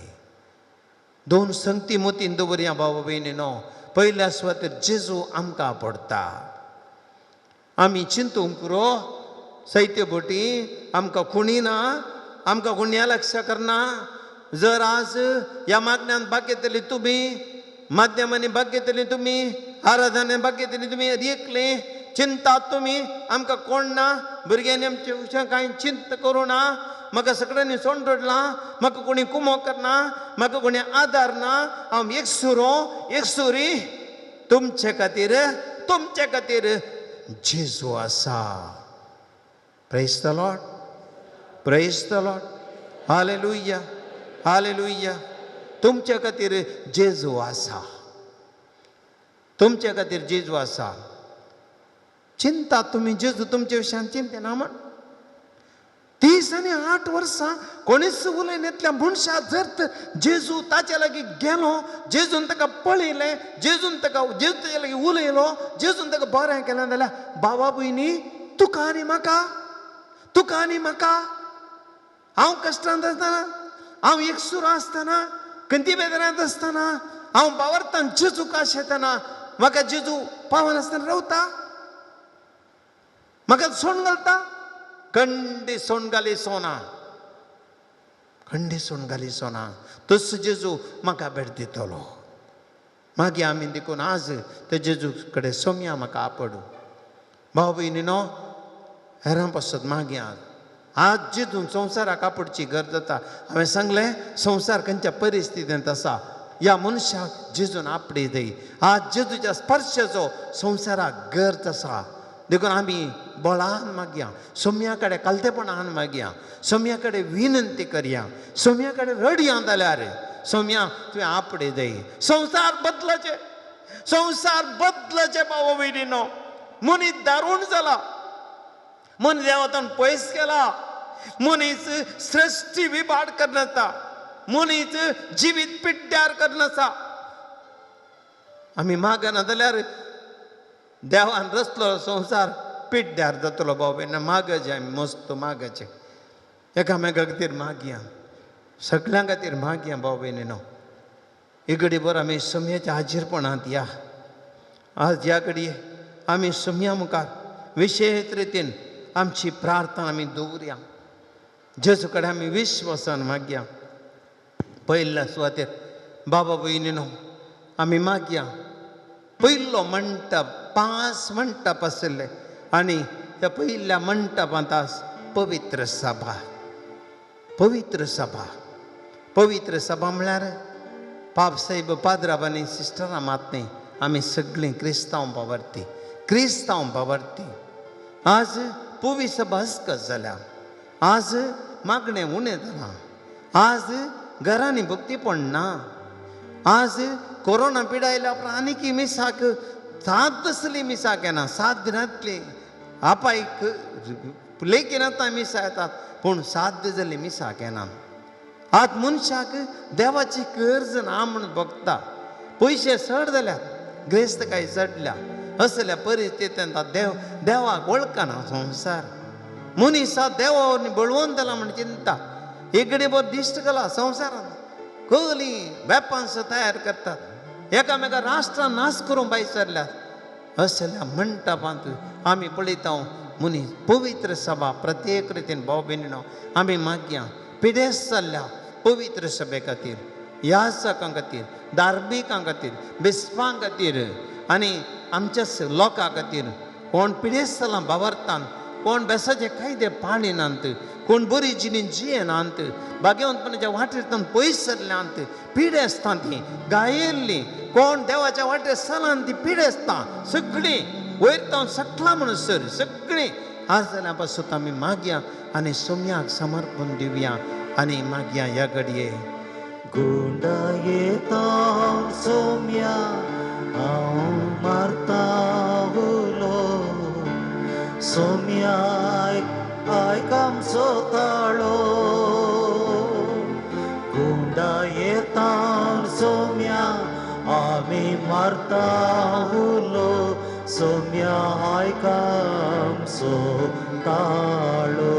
2 संगती मोतीन दवरया बाबा भयणीनो. पयल्या सुवातेर जेजू आमकां पडटा. आमी चिंतूंक पुरो साहित्य बोटी आमकां कोणी ना, आमकां कोणी लक्ष करना. जर आज ह्या मागण्यान भाग घेतली तुमी, माध्यमांनी भाग घेतली तुमी, आराधने भाग घेतली तुमी, एकले चिंतात तुमी, आमकां कोण ना, भुरग्यांनी आमचे विशयान कांय चिंता करूं ना, म्हाका सगळ्यांनी सोंडलां, म्हाका कोणी कुमो करना, म्हाका कोणी आदार ना, हांव एकसुरो एकसुरी. तुमचे खातीर, तुमचे खातीर जेजू आसा. Praise the Lord, praise the Lord, hallelujah, hallelujah. तुमचे खातीर जेजू आसा, तुमचे खातीर जेजू आसा. चिंता तुमी जेजू तुमचे विशयान चिंतना म्हण 30 आनी 8 वर्सां कोणीच उलयनातल्या मनशा जर जेजू ताच्या लागीं गेलो, जेजून ताका पळयलें, जेजून ताका जेजू ताच्या लागीं उलयलो, जेजून ताका बरें केलें जाल्यार बाबा भयणी तुका आनी म्हाका तुका आनी म्हाका. हांव कश्टांत आसतना, हांव एकसुरो आसतना, खंती बेदरांत आसतना, हांव बावरतान जेजूक आशेतना म्हाका जेजू पावनासतना रावता? म्हाका सोण घालता? कंडी सोण घाली सोना, कंडी सोण घाली सोना. तसो जेजू म्हाका भेट दितलो. मागीर आमी देखून आज ते जेजू कडेन सोमया म्हाका आपडू. भाव भयणीनो, हेरां पासत मागीर आज आज जेजून संवसाराक आपोवची गरज जाता. हांवें सांगलें संवसार खंयच्या परिस्थितींत आसा, ह्या मनशाक जेजून आपडी दी. आज जेजूच्या स्पर्शाचो संवसाराक गरज आसा. देखून आमी बळान मागया, सोम्या कडेन कालतेपणान मागया, सोम्या कडेन विनंती करया, सोम्या कडेन रडया जाल्यार सोम्या तुवें आपडे दे. संवसार बदलाचे, संवसार बदलाचे बाबा भयणीनो. मनीस दारूण जाला, मनीस देवातान पयस केला, मनीस सृश्टी विभाड करनासा, मनीस जिवीत पिड्ड्यार करनासा. आमी मागना जाल्यार देवान रचलो संवसार पिड्ड्यार जातलो. बाबा भयणीनो, मागचें आमी मस्त मागचें, एकामेका खातीर मागया, सगळ्यां खातीर मागया. भाव भयणीनो, एक बरो आमी सोमयाच्या हाजीरपणांत या. आज ह्या घडये आमी सोमया मुखार विशेश रितीन आमची प्रार्थना आमी दवरया. जेजू कडेन आमी विश्वासान मागया. पयल्या सुवातेर बाबा भयणीनो आमी मागया. पयलो मंटप, 5 मंटप आशिल्ले आनी त्या पयल्या मंटपांत आज पवित्र सभा, पवित्र सभा. पवित्र सभा म्हळ्यार पाप साहेब पाद्राब आनी सिस्टरां मात न्ही, आमी सगळीं क्रिस्तांव बावरती, क्रिस्तांव बावरती. आज पवी सभा हसकत जाल्या, आज मागणें उणें जालां, आज घरांनी भक्तीपण ना, आज कोरोना पिडा आयल्या उपरांत आनीक मिसाक 7 तसली मिसाक येना, 7 दिनांतली आपायक लेगीन आतां मिसां येतात, पूण 7 दीस जाली मिसाक येना. आज मनशाक देवाची गरज ना म्हूण भोगता. पयशे चड जाल्यात, ग्रेस्तकाय चडल्या, असल्या परिस्थितींत देव देवाक वळखना संवसार. मनीस देवावर बळवंत जाला म्हण चिंता. एक बरो दिश्ट घाला संवसारांत कसली वेपन्स तयार करतात, एकामेका राष्ट्रां नाश करूंक भायर सरल्यात. असल्या मंटपांत आमी पळयता मनीस पवित्र सभा प्रत्येक रितीन. भाव भयणीनो, आमी मागया पिडेस्त जाल्ल्या पवित्र सभे खातीर, याचकां खातीर, धार्मिकां खातीर, बिस्पां खातीर आनी आमच्या लोकां खातीर. कोण पिडेस्त जाला बावरतान, कोण बेसाचे कायदे पाळिनात, कोण बरी जिणी जियेनात, भाग्यवंतपणाच्या वाटेर पयस सरल्यांत, पिडेस्तां ती गायेल्लीं, कोण देवाच्या वाटेर सलान ती पिडेस्तां सगळीं वयर तावन सकला म्हणून सर सगळीं. आज जाल्यार पासून आमी मागया आनी सोम्याक समर्पण दिवया आनी मागया ह्या घडये. गुंडा येता सोम्या हांव मारता उलो, सोम्या आयक आमचो ताळो. गुंडा येता सोम्या आमी मारता उलो, सोम्या आयक आमचो ताळो.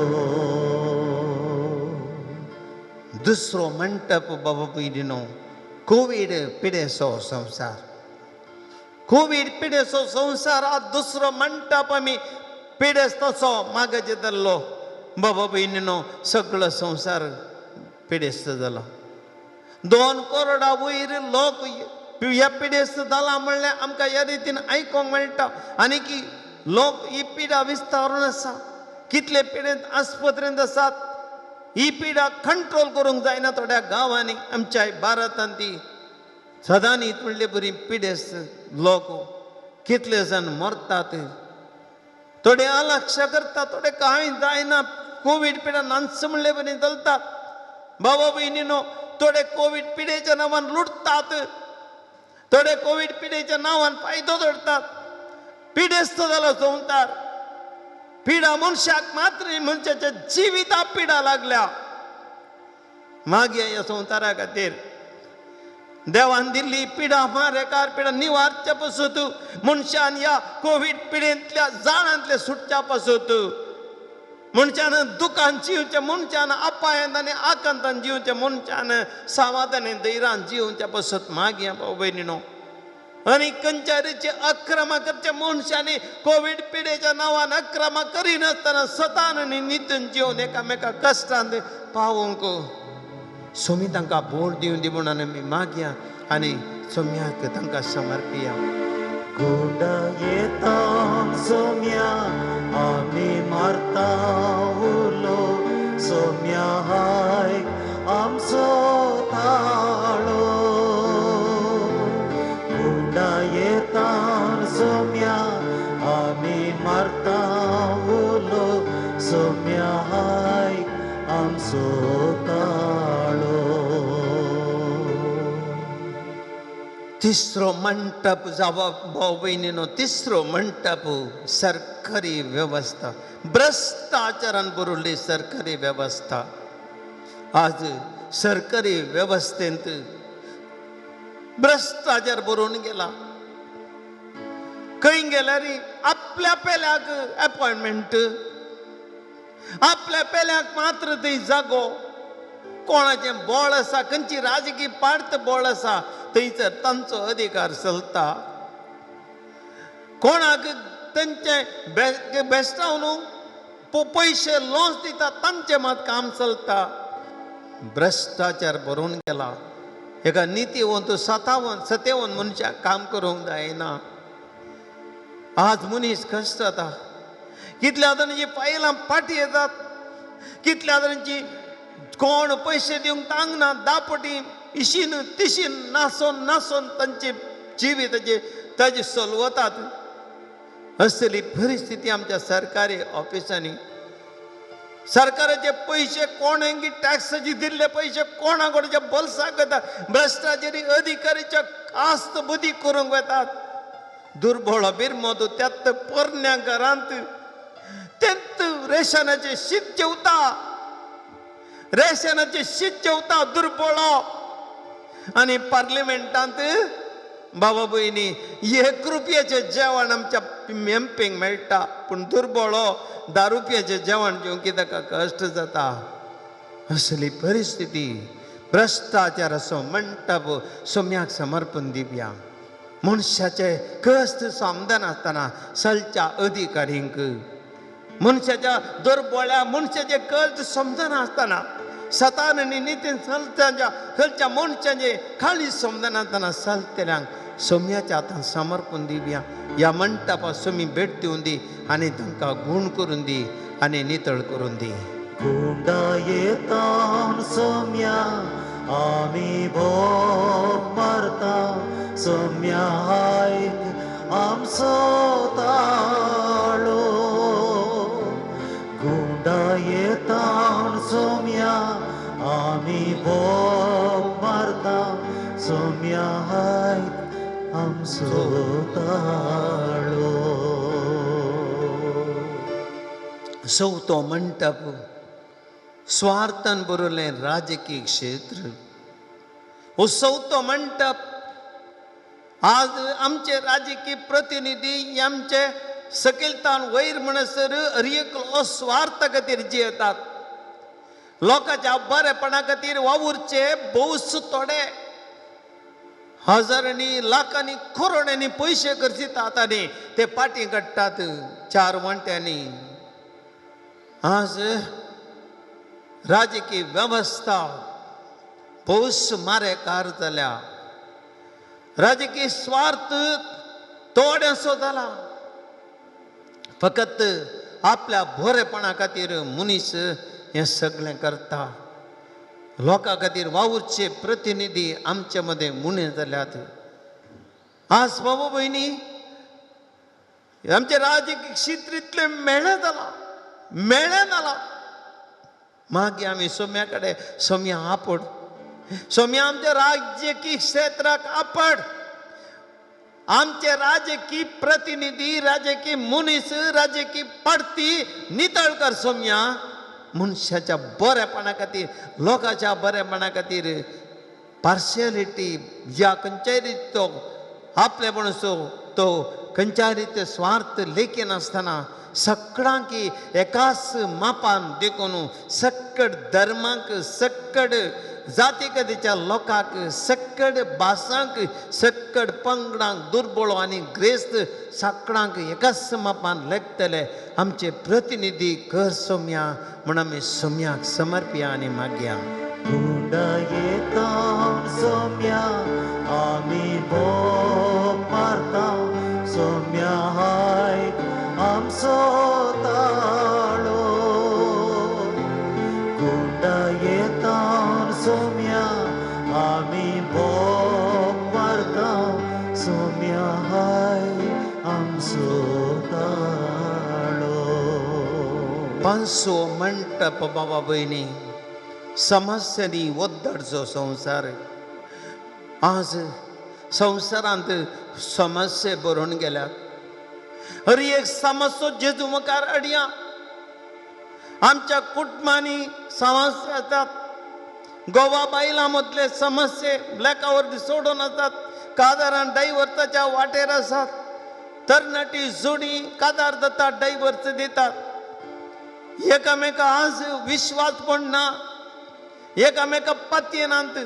दुसरो मंटप बाबा भयणीनो, कोवीड पिडेचो संवसार, कोवीड पिडेचो संवसार. आज दुसरो मंटप आमी पिडेस्ताचो मागचे धरलो. बाबा भयणीनो, सगळो संवसार पिडेस्त जालो. 2 करोडा वयर लोक ह्या पिडेस्त जाला म्हणल्यार आमकां ह्या रितीन आयकोंक मेळटा. आनी की लोक ही पिडा विस्तारून आसा, कितले पिडेंत आस्पत्रेंत आसात. ही पिडा कंट्रोल करूंक जायना थोड्या गांवांनी. आमच्या भारतांत ती सदांनी म्हणले बरी पिडेस्त लोक कितले जाण मरतात, थोडे अलक्ष करतात, थोडे कांय जायना. कोवीड पिडा नाच म्हणले बरी चलतात. बाबा भयणीनो, थोडे कोवीड पिडेच्या नांवान लुटतात, थोडे कोवीड पिडेच्या नांवान फायदो जोडतात. पिडेस्त जालो संवसार. पिडा मनशाक मात्र मनशाच्या जिविताक पिडा लागल्या. मागीर ह्या संवसारा खातीर देवान दिल्ली पिडा मारेकार पिडा निवारच्या पासून मनशान ह्या कोवीड पिडेंतल्या जाळांतले सुटच्या पासून मनशान दुकान जिवचें, मनशान अपायांत आनी आकांतान जिवचें, मनशान समाधान धैर्यान जिवच्या पसत मागया भाव भयणीनो. आनी खंयच्या रितीचे अक्रमा करच्या मनशांनी कोवीड पिडेच्या नांवान अक्रमा करिनासतना सतान आनी नितून जिवन एकामेका कश्टांत पावोवंक सोमी तांकां बोर दिवन दी म्हणून आमी मागया आनी सोम्याक तांकां समर्पिया. गुंडा येता सोम्या आमी मारता उलो, सोम्या हाय आमचो ताळो. गुंडा येता सोम्या आमी मारता उलो, सोम्या हाय आमचो ताळो. तिसरो मंटप जावप भाव भयणीनो, तिसरो मंटप सरकारी वेवस्था, भ्रश्टाचारान भरिल्ली सरकारी वेवस्था. आज सरकारी वेवस्थेंत भ्रश्टाचार भरून गेला. खंय गेल्यार आपल्या पेल्याक एपॉयंटमेंट, आपल्या पेल्याक मात्र थंय जागो. कोणाचें बळ आसा, खंयची राजकीय पार्ट बळ आसा थंयसर तांचो अधिकार चलता. कोणाक तांचे बेस्टाव न्हू पयशे लोन्स दिता तांचें मात काम चलता. भ्रश्टाचार भरून गेला. एका नितीवंत सतेवन मनशाक काम करूंक जायना. आज मनीस कश्ट जाता. कितल्या जाणांची फायलां फाटीं येतात, कितल्या जाणांची कोण पयशे दिवंक तांगना, दापटी इशीन तिशीन नासोन नासोन तांचे जिविताचे ताजे सोलवतात. असली परिस्थिती आमच्या सरकारी ऑफिसांनी. सरकाराचे पयशे कोणें टॅक्साचे दिल्ले पयशे कोणा कोणाच्या बोल्साक वता. भ्रश्टाचारी अधिकारीच्या आस्त बुद्धी करूंक वतात. दुर्बळ बिरमोद त्यात पोरण्या घरांत तेंत रेशनाचें शीत जेवता, रेशनाचें शीत जेवता दुर्बळो. आनी पार्लिमेंटांत बाबा भयणी 1 रुपयाचें जेवण आमच्या एमपींक मेळटा, पूण दुर्बळो 10 रुपयाचें जेवण जेवंक ताका कश्ट जाता. असली परिस्थिती भ्रश्टाचाराचो मंटप सोम्याक समर्पण दिवया. मनशाचे कश्ट समजनासतना सलच्या अधिकारींक, मनशाच्या दुर्बळ्या मनशाचे कश्ट समजनासतना सतान आनी नितीन चलत्यांच्या खंयच्या मनशाचे खाली समजनासतना चलतल्यांक सोम्याच्या हातान समर्पण दिवया. ह्या मंटपा सोमी भेट दिवन दी आनी तांकां गूण करून दी आनी नितळ करून दी. गुंडा येता सोम्या आमी भोग मारता, सोम्या आयक आमचो ताळो. गुंडा येता सोम्या आमी भोग मारता, सोम्या आयक आमचो ताळो. चवथो मंटप स्वार्थान भरिल्लें राजकीय क्षेत्र. हो चवथो मंटप आज आमचे राजकीय प्रतिनिधी आमचे सकयलतान वयर म्हणसर हर एकलो स्वार्था खातीर जियेतात. लोकांच्या बरेपणा खातीर वावुरचे भोवच थोडे. हजारांनी लाखांनी करोडांनी पयशे खर्चितात आनी ते पाटी काडटात 4 वांट्यांनी. आज राजकीय वेवस्था भोवच मारेकार जाल्या. राजकीय स्वार्थ थोड्यांचो जाला. फकत आपल्या बरेपणा खातीर मनीस हें सगळें करता. लोकां खातीर वावुरचे प्रतिनिधी आमचे मदें उणें जाल्यात. आज बाबा भयणी आमचे राजकीय क्षेत्र इतलें मेळ्ळें जालां, मेळ्ळें जालां. मागीर आमी सोम्या कडेन सोम्या आपड, सोम्या आमच्या राजकीय क्षेत्राक आपड. आमचे राजकीय प्रतिनिधी, राजकीय मनीस, राजकीय पार्टी नितळ कर सोम्या. मनशाच्या बरेपणा खातीर, लोकांच्या बरेपणा खातीर पार्शियलिटी ह्या खंयच्याय रिती तो आपलेपणाचो तो खंयच्याय रिती स्वार्थ लेखिनासतना सगळ्यांकी एकाच मापान देखून सक्कड धर्माक, सक्कड जाती कदीच्या लोकांक, सक्कड भासांक, सक्कड पंगडांक, दुर्बळ आनी ग्रेस्त सगळ्यांक एकाच मापान लेखतले आमचे प्रतिनिधी कर सोम्या म्हूण आमी सोम्याक समर्पया आनी मागया. गुंडायेतान सोम्या आमी बोब मारता, सोम्या हाय आमचो ताळो. गुंडायेतान सोम्या आमी बोब मारता, सोम्या हाय आमचो ताळो. पांचसो मंटप बाबा भयणी समस्यांनी ओद्दडचो संवसार. आज संवसारांत समस्या बरोवन गेल्यात. हर एक समस्या जेजू मुखार अडया. आमच्या कुटुंबांनी समस्या आसात, गोवा बायलां मदले समस्ये ब्लॅका वरवीं सोडून आसात, कादारान डायवर्साच्या वाटेर आसात, तरणाटी जोडी कादार जातात, डायवर्स दितात. एकामेका आज विश्वास पण ना, एकामेका पतयेनात.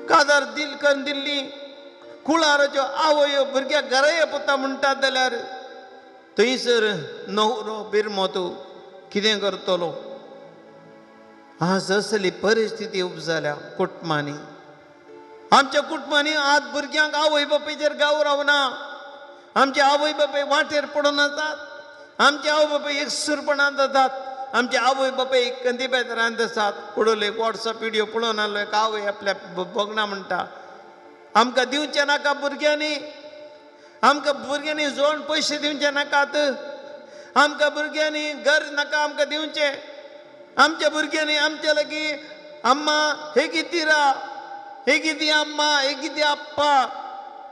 कादार दिल करून दिल्ली कुळाराच्यो आवयो भुरग्याक घरा पुता म्हणटात जाल्यार थंयसर न्हवरो बिरमो तूं कितें करतलो? आज असली परिस्थिती उब जाल्या कुटुंबांनी. आमच्या कुटुंबांनी आज भुरग्यांक आवय बापायचेर गांव रावना. आमचे आवय बापाय वाटेर पडून आसात, आमचे आवय बापाय एकसूरपणांत जातात, आमचे आवय बापाय कंदीबेदरांत आसात. पडलो एक वॉट्सएप व्हिडियो पळोवन आसलो, एक आवय आपल्या भोगना म्हणटा, आमकां दिवचें नाका भुरग्यांनी, आमकां भुरग्यांनी जोड पयशे दिवचे नाकात, आमकां भुरग्यांनी घर नाका आमकां दिवचें, आमच्या भुरग्यांनी आमच्या लागीं अम्मा हे किती रा, हे किती अम्मा, हे किती आप्पा,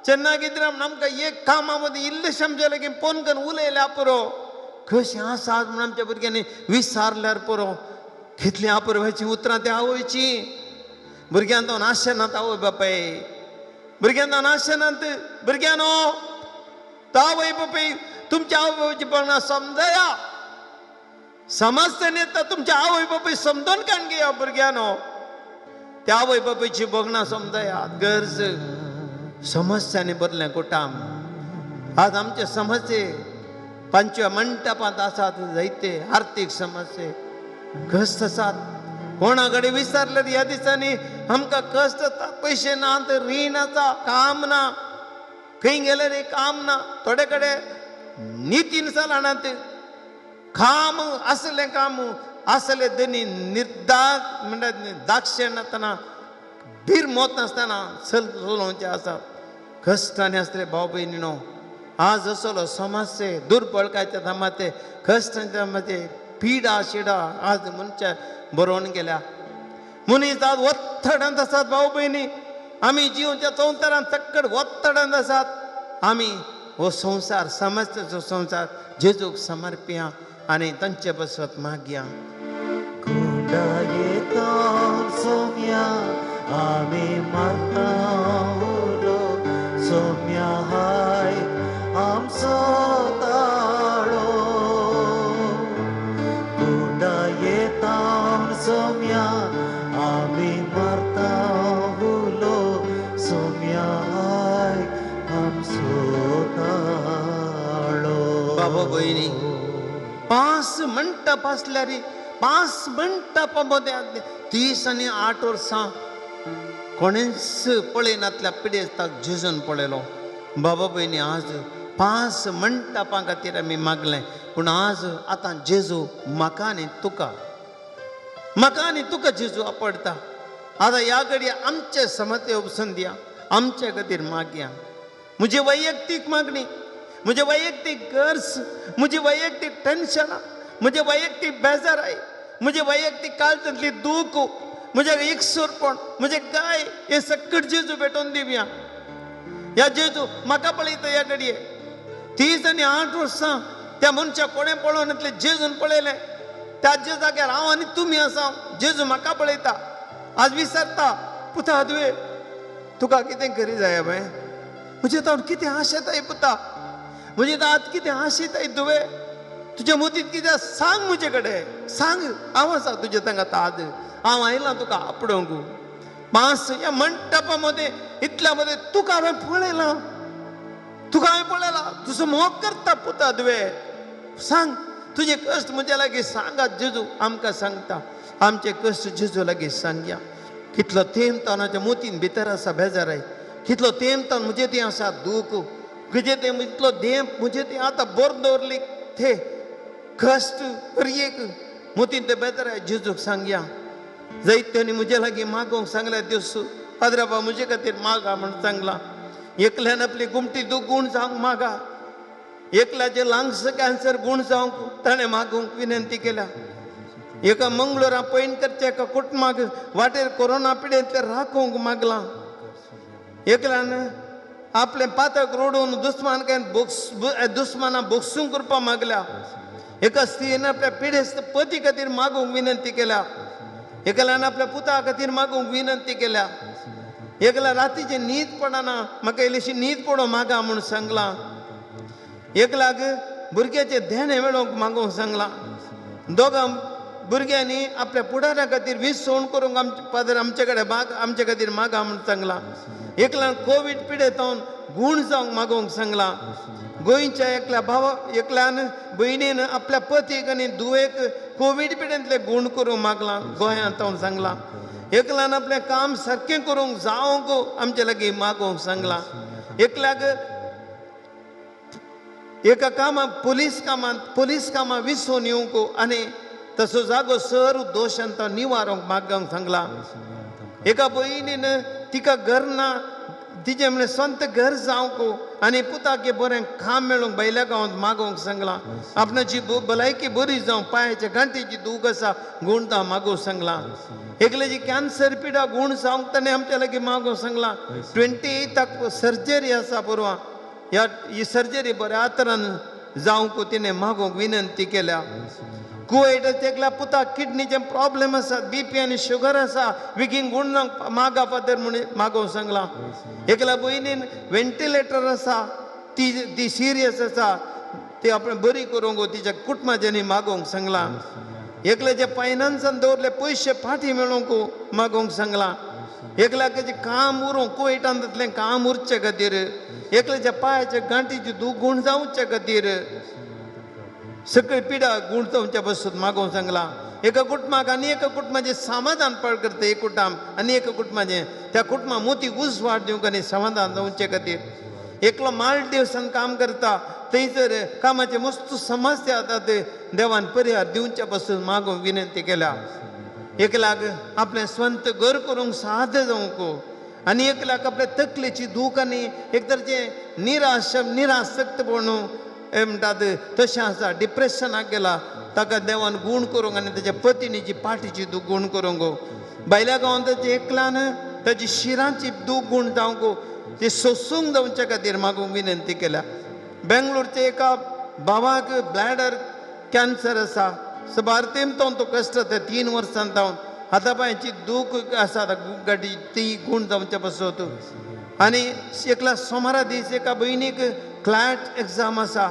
चेन्ना किती म्हण आमकां एक कामा मदीं इल्लेशें आमच्या लागीं फोन करून उलयल्यार पुरो. कशें आसात म्हूण आमच्या भुरग्यांनी विचारल्यार पुरो. कितलीं अपुरबायेचीं उतरां त्या आवयचीं. भुरग्यांक तो नाशनात आवय बापाय, भुरग्यांक तो नाशनात. भुरग्यांनो, तो आवय बापाय तुमच्या आवय बापायची बळणां समजया, समजते तर तुमच्या आवय बापाय समजून काण घेया. भुरग्यांनो, त्या आवय बापायची बगणां समजया. गरज समस्यांनी भरलें कुटाम. आज आमचे समस्ये पंचव्या मंटपांत आसात जायते आर्थीक समस्ये, कश्ट आसात. कोणा कडेन विचारल्यार ह्या दिसांनी आमकां कश्ट आसा, पयशे ना, रीण आसा, काम ना, खंय गेल्यार काम ना. थोडे कडेन नितीन चलनात, काम आसलें काम आसलें दनी निर्दाक म्हणटात दाक्षेण नासतना भीर मोत नासतना चल चलोवचें आसा. कश्टांनी आसले भाव भयणीनो, आज असलो समस्ये दुर्बळकायच्या थांबाते कश्टांच्या थांबाते पिडा शिडा आज मनशा बरोवन गेल्या. मनीस आज ओत्तडांत आसात भाव भयणी. आमी जिवच्या संवसारांत सक्कड ओत्तडांत आसात. आमी हो संवसार समस्येचो संवसार जेजूक समर्पया आनी तांचे बसत मागया. गुंडायेतान सोम्या आमी मारता उलो, सोम्या हाय आमचो ताळो. गुंडायेतान सोम्या आमी मारता उलो, सोम्या हाय आमचो ताळो. बाबा भयणी, 5 मंटप आसल्यार 5 मंटपां मदें 30 आनी 8 वर्सां कोणेंच पळयनातल्या पिडेस्ताक जेजून पळयलो. बाबा भयणी, आज 5 मंटपां खातीर आमी मागलें, पूण आज आतां जेजू म्हाका आनी तुका, म्हाका आनी तुका जेजू आपडटा. आतां ह्या घडये आमचे समते उपसून दिया, आमचे खातीर मागया. म्हजी वैयक्तीक मागणी, म्हजे वैयक्तीक गरज, म्हजी वैयक्तीक टेन्शनां, म्हजे वैयक्तीक बेजाराय, म्हजे वैयक्तीक काळजांतली दूख, म्हजें एकसूरपण, म्हजें गाय, हें सक्कड जेजू भेटोवन दिवया. ह्या जेजू म्हाका पळयता ह्या घडये 30 आनी 8 वर्सां त्या मनशाक कोणें पळोवन येतलें जेजून पळयलें. त्या जाग्यार हांव आनी तुमी आसा. जेजू म्हाका पळयता, आज विचारता, पुता तुवें तुका कितें करी जाय बाय, म्हजें तावन कितें आशेताय पुता, म्हजे आत कितें आशिताय तुवें, तुज्या मोतीत कितें सांग म्हजे कडेन सांग, हांव आसा तुजे तांकां ताद, हांव आयलां तुका आपडोवंक. मास ह्या मंटपा मदें इतल्या मदें तुका हांवें पळयलां, तुका हांवें पळयलां, तुजो मोग करता पुता तुवें, सांग तुजे कश्ट म्हज्या लागीं सांगात. जेजू आमकां सांगता आमचे कश्ट जेजू लागीं सांगया. कितलो तेंप तानाच्या मोतीन भितर आसा बेजाराय, कितलो तेंप तान म्हजे ती आसा दूख, म्हजे तें इतलो तेंप म्हजे ती आतां बोर दवरली ते कश्ट एक मोतीन ते बेजाराय जेजूक सांगया. जायत्यांनी म्हजे लागीं मागोवंक सांगल्या दिवस पाद्राबा म्हजे खातीर मागा म्हण सांगलां. एकल्यान आपली गुमटी दूख गूण जावंक मागा, एकल्याचे लंग्स कॅन्सर गूण जावंक ताणें मागूंक विनंती केल्या. एका मंगळुरा पयण करच्या एका कुटुंबाक वाटेर कोरोना पिडेंतलें राखूंक मागलां. एकल्यान आपलें पातक रोडून दुस्मान काय दुस्माना बोक्सूंक करपाक मागल्या. एका स्त्रियेन आपल्या पिडेस्त पती खातीर मागूंक विनंती केल्या. एकल्यान आपल्या पुता खातीर मागूंक विनंती केल्या. एकल्या रातीची न्हीद पडना, म्हाका इल्लीशी न्हीद पडोवंक मागा म्हूण सांगलां. एकल्याक भुरग्याचें धेणें मेळोवंक मागूंक सांगलां. दोगां भुरग्यांनी आपल्या फुडारा खातीर विसवण करूंक आमचे फादर आमचे कडेन माग आमचे खातीर मागा म्हूण सांगलां. एकल्यान कोवीड पिडेतावन गूण जावंक मागोवंक सांगलां. गोंयच्या एकल्या भावा एकल्यान भयणीन आपल्या पतीक आनी धुवेक कोवीड पिडेंतले गूण करूंक मागलां, गोंयांत हांव सांगलां. एकल्यान आपलें काम सारकें करूंक जावंक आमचे लागीं मागोवंक सांगलां. एकल्याक एका कामां पुलीस कामां विसोवन येवंक आनी तसो जागो सर दोशान तो निवारूंक मागोवंक सांगलां. एका भयणीन तिका घर ना, तिजें म्हणल्यार स्वंत घर जावंक आनी पुताक बरें काम मेळूंक भायल्या गांवांत मागोवंक सांगलां. आपणाची भलायकी बरी जावं, पांयाच्या गांठीची दूख आसा गूण तो मागोवंक सांगलां. एकल्याची कॅन्सर पिडा गूण जावंक ताणें आमच्या लागीं मागोवंक सांगलां. 28 सर्जरी आसा पुरवा, ह्या ही सर्जरी बऱ्या तरान जावंक तिणें मागोवंक विनंती केल्या. कुवैटाच्या एकल्या पुताक किडनीचे प्रॉब्लेम आसा, बीपी आनी शुगर आसा, बेगीन गूण जावंक मागा फादर म्हूण मागोवंक सांगलां. एकल्या भयणीन वेंटिलेटर आसा, ती ती सिरियस आसा, ती आपणें बरी करूंक तिच्या कुटुंबाच्यांनी मागोवंक सांगलां. एकल्याच्या फायनान्सान दवरले पयशे फाटीं मेळोवंक मागोवंक सांगलां. एकल्याचे काम उरूंक कुवैटांतलें काम उरचे खातीर, एकल्याच्या पांयाच्या गांठीची दूख गूण जावचे खातीर सगळी पिडा गूण जावच्या बसून मागोवंक सांगलां. एका कुटुंबाक आनी एका कुटुंबाचें समाधान पाड करता एक कुटुंब आनी एका कुटुंबाचें त्या कुटुंबा मोती उजवाड दिवंक आनी समाधान जावचे खातीर. एकलो मालदीवसान काम करता, थंयसर कामाचे मस्त समस्या जातात, देवान परिहार दिवच्या पासून मागोवंक विनंती केल्या. एकल्याक आपलें स्वंत घर करूंक साद जावंक आनी एकल्याक आपल्या तकलेची दूख आनी एक तरेचें निराश निरासक्त म्हणून म्हणटात तशें आसा, डिप्रेशनाक गेला, ताका देवान गूण करूंक आनी ताच्या पतिणीची पाठीची दूख गूण करूंक. भायल्या गांवांत ताचे एकल्यान ताची शिरांची दूख गूण जावंक ती सोसूंक जावच्या खातीर मागूंक विनंती केल्या. बेंगलोरच्या एका भावाक ब्लॅडर कॅन्सर आसा, साबार तेंप तो कश्ट जाता, 3 वर्सां जावन हाता पांयाची दूख आसा गाडी ती गूण जावच्या पासत. आनी एकल्या सोमारा दीस एका भयणीक क्लॅट एग्जाम आसा,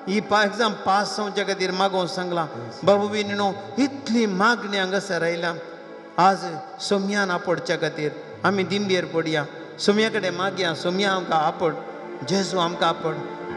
ही एग्जाम पास जावच्या खातीर मागोवंक सांगलां. बाबू भयणीनो इतली मागणी हांगासर आयल्या. आज सोम्यान आपडच्या खातीर आमी दिंबेर पडया, सोम्या कडेन मागया, सोम्या आमकां आपड, जेजू आमकां आपड.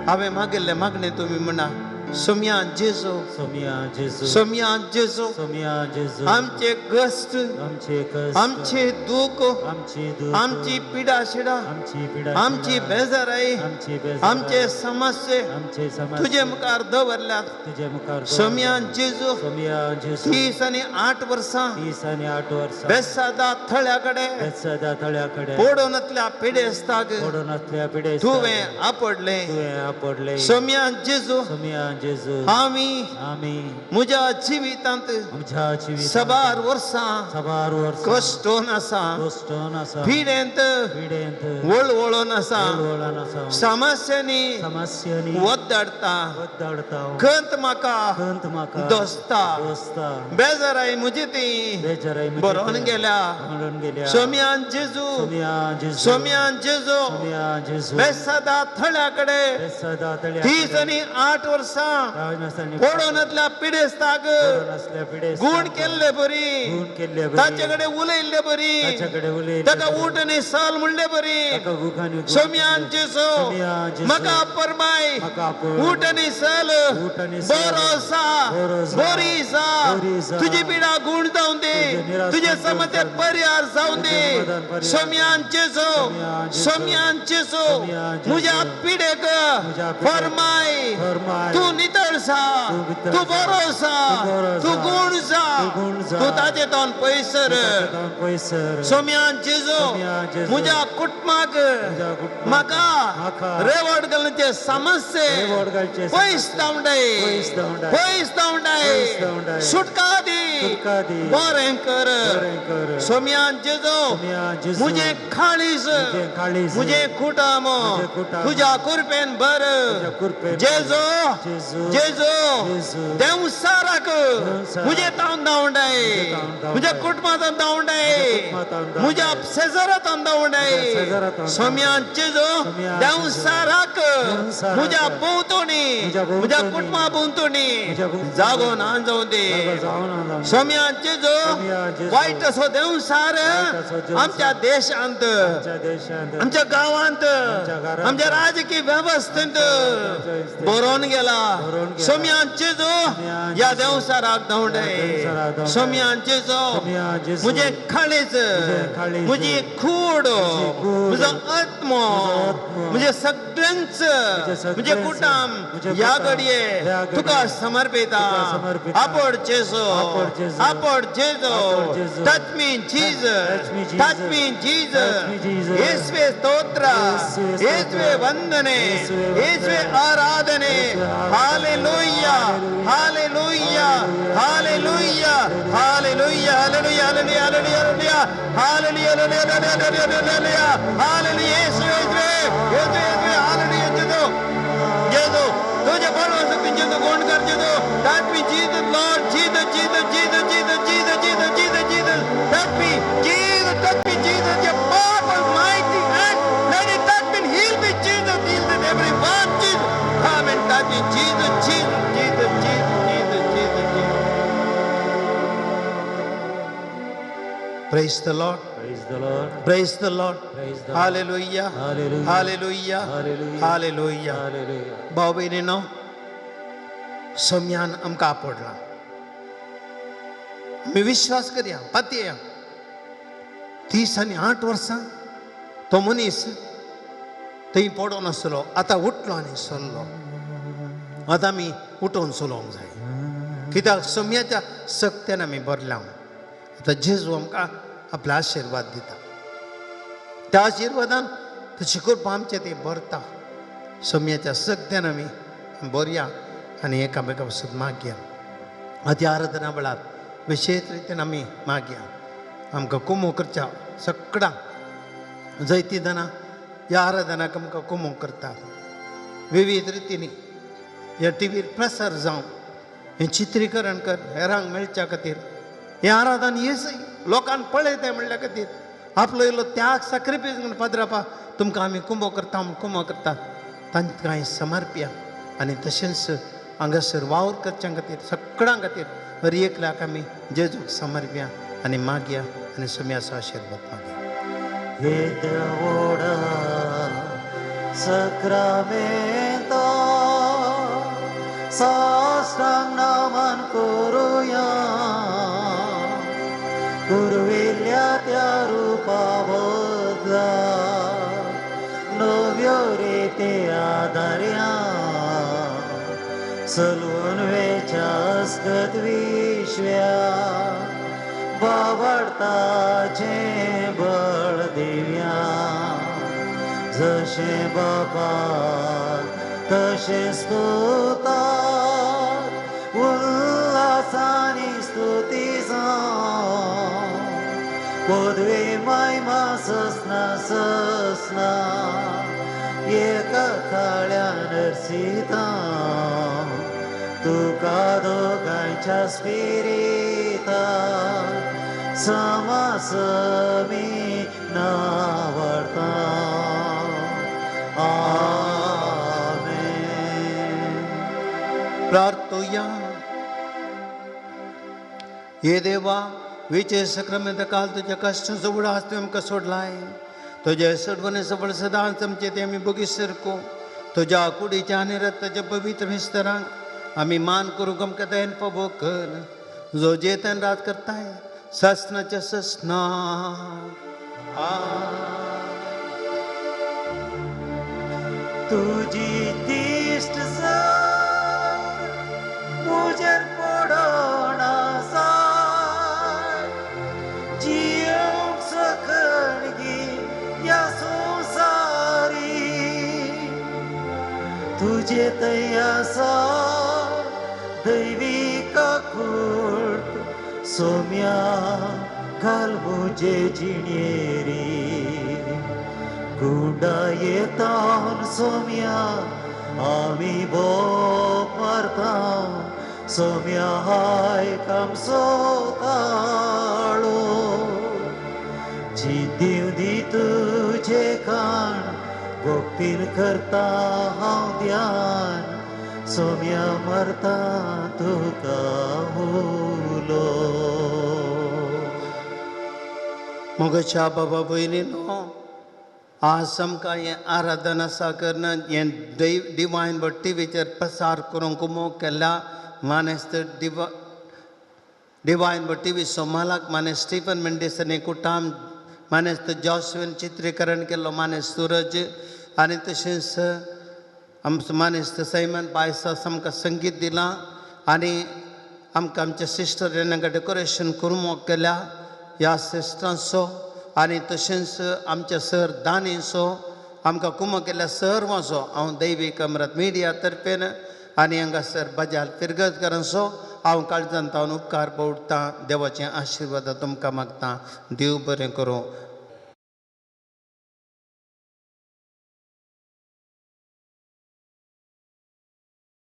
हांवें मागिल्लें मागणें तुमी म्हणा, सोम्या जेजू, सोम्या जेजू, सोम्या जेजू, सोम्या जेजू, आमचे कश्ट, आमचे कश्ट, आमचे दूख, आमची दूख, आमची पिडा शिडा, आमची पिडा, आमची बेजाराय, आमची बेजाराय, आमचे समस्ये आमचे समस्ये तुजे मुखार दवरल्यात. तुजे मुखार सोम्या जेजू, सोम्या जेजू, 30 आनी 8 वर्सां, 30 आनी 8 वर्सां बेसादा थळ्या कडेन बेसादा थळ्या कडेन पडून पिडेस्ताक पडून आसल्या पिडेस्ताक तुवें आपडलें. तुवें आपडलें. सोम्या जेजू, सोम्या जेजू, आमी आमी म्हज्या जिवितांत सबार वर्सां कश्टोन आसा, पिडेंत वळवळोन आसा, समस्यांनी वद्दाडटा, खंत म्हाका दोस्ता, बेजाराय म्हजी ती बरोवन गेल्या. सोम्यान जेजू, सोम्यान जेजू, बेसादा थळ्या कडेन 38 वर्सां पडोनांतल्या पिडेस्ताक गूण केल्ले बरी, ताचे कडेन उलयल्ले बरी, ताका उठ आनी साल म्हणले बरी. सोम्यान जेजू म्हाका परमाय, उठ आनी साल, बरो आसा, बरी आसा, तुजी पिडा गूण जावन दी, तुजे समस्ये परिहार जावन दी. सोम्यान जेजू, सोम्यान जेजू, म्हज्या पिडेक फरमाय, तूं नितळ सा, तूं बरो सा, तूं गूण सा, तूं ताजे तावन पयसर. सोम्यान जेजू म्हज्या कुटुंबाक म्हाका रेवड घालचे समस्ये पयस धांवडाय, पयस धांवडाय, सुटका दी, बरें कर. सोम्यान जेजू म्हजें खाळीस, म्हजें कुटुंब तुज्या कृपेन बर. जेजू, जेजू, देंवसाराक म्हजें तावन धांवडाय, म्हज्या कुटुंबांत धांवडाय, म्हज्या शेजारांत धांवडाय. सोम्यान जेजू देंवसाराक म्हज्या भोंवतणी, म्हज्या कुटुंबा भोंवतणी जागो ना जावं दी. सोम्यान जेजू वायट असो देंवसार आमच्या देशांत, आमच्या गांवांत, आमच्या राजकीय वेवस्थेंत बरोवन गेला. सोम्यान जेजू ह्या देंवसाराक धांवडाय. सोम्यान जेजू म्हजें खाळीज, म्हजी कूड, म्हजो आत्मो, म्हजें सगळ्यांच, म्हजें कुटुंब ह्या घडये तुका समर्पिता. आपड जेजू, आपड जेजू, touch me Jesus, touch me Jesus. येसवे स्तोत्र, येसवे वंदने, येसवे आराधने. Hallelujah, hallelujah, hallelujah, hallelujah, hallelujah, hallelujah, hallelujah, hallelujah, hallelujah, hallelujah. येसवे, येसवे, येसवे, येसवे, हालेलुया. जेजू, जेजू, तुझ्या बळवंत जेजू, कोण कर जेजू. Touch me Jesus, Lord Jesus, Jesus, Jesus, Jesus, Jesus, Jesus, Jesus, Jesus. Touch me Jesus, touch me Jesus. Your powerful mighty hand, let it touch me and heal me Jesus. Heal them everyone Jesus. Come and touch me Jesus, Jesus, Jesus, Jesus, Jesus, Jesus, Jesus. Praise the Lord. Praise the Lord. Praise the Lord. Praise the Lord. Hallelujah. Hallelujah. Hallelujah. Hallelujah. Hallelujah. Hallelujah. भाव भयणीनो, सोम्यान आमकां आपडला, आमी विश्वास करया, पातया. 38 वर्सां तो मनीस थंय पडोन आसलो, आतां उठलो आनी सरलो. आतां आमी उठोवन चलोवंक जाय, कित्याक सोम्याच्या सक्त्यान आमी भरल्या. आतां जेजू आमकां आपलो आशिर्वाद दिता, त्या आशिर्वादान तशी कृपा आमचें तें भरता. सोम्याच्या सक्त्यान आमी भरया आनी एकामेका पासून मागया. आतां आराधना वेळार विशेश रितीन आमी मागया. आमकां कुमो करच्या सगळ्या जैती जाणां ह्या आराधनाक आमकां कुमो करतात विविध रितींनी. ह्या टिवीर प्रसार जावं, हें चित्रीकरण कर हेरांक मेळच्या खातीर, हें आराधन येस लोकांक पळयता म्हणल्या खातीर आपलो इल्लो त्याग सॅक्रिफायस म्हणून पाद्रापा तुमकां आमी कुंबो करता म्हूण कुंबो करतात, तांकां समर्प्या. आनी तशेंच हांगासर वावर करच्या खातीर सगळ्यां खातीर हर एकल्याक आमी जेजूक समर्प्या आनी मागया आनी सोम्याचो आशिर्वाद मागया. हे देवोडा सक्रामेंता साष्टांग नमन करुया, कुरविल्ल्या त्या रुपा बदला नव्यो रिती आदार्या, सलून वेच्या अस्कत विश्व्या बावडताचें बळ दिव्या, जशें बापाक तशें स्तोता ससना ससना एका थाळ्यान अरसिता तुका दोगांयच्या स्पिरिता समासमी नावडता. आमेन. प्रार्थुया. हे देवा, विजय सक्रमेंत काल तुज्या कश्टांचो उडास तुवें आमकां सोडलाय. तुज्या सोडवणे सफळ सदांच आमचे ते आमी बोगी सरको. तुज्या कुडीच्या आनी रक्ताच्या पवित्र मिस्तरांक आमी मान करूंक आमकां दयन पबो कर, जो जेतन रात करताय ससनाच्या ससना. तुजी दिश्ट सर म्हजेर पडना जाय, जियोंक सकणगी ह्या संवसारी. तुजे थंय आसा दैवी काकूट सोम्या घाल म्हजे जिणेरी. गुंडा येतान सोम्या आमी बोप मारता सोम्या हाय आमचो ताळो. जिद्दीव दी तुजे काण भक्तीन करता हांव ध्यान सोम्या मरता तुका उलो. मोगाच्या बाबा भयणीनो, आज आमकां हें आराधन आसा करून हें डिवायन बट टिवीचेर प्रसार करूंक मोग केल्या मानेस्त डिवायन बट टिवी सोमालाक मानेस्त स्टिफन मेंडीस आनी कुटाम, मानेस्त जॉस्विन चित्रीकरण केल्लो मानेस्त सूरज आनी तशेंच आमचो मानेस्त सैमन पायसास आमकां संगीत दिलां आनी आमकां आमच्या सिस्टर हांकां डेकोरेशन करूंक मोग केल्या ह्या सिस्टरांचो आनी तशेंच आमच्या सर दानीचो आमकां कुमो केल्ल्या सर्वांचो हांव दैवीक अमरत मिडिया तर्फेन आनी हांगासर बजाल फिरगजकारांचो हांव काळजान तावन उपकार पवडतां. देवाचे आशिर्वाद तुमकां मागतां. देव बरें करूं.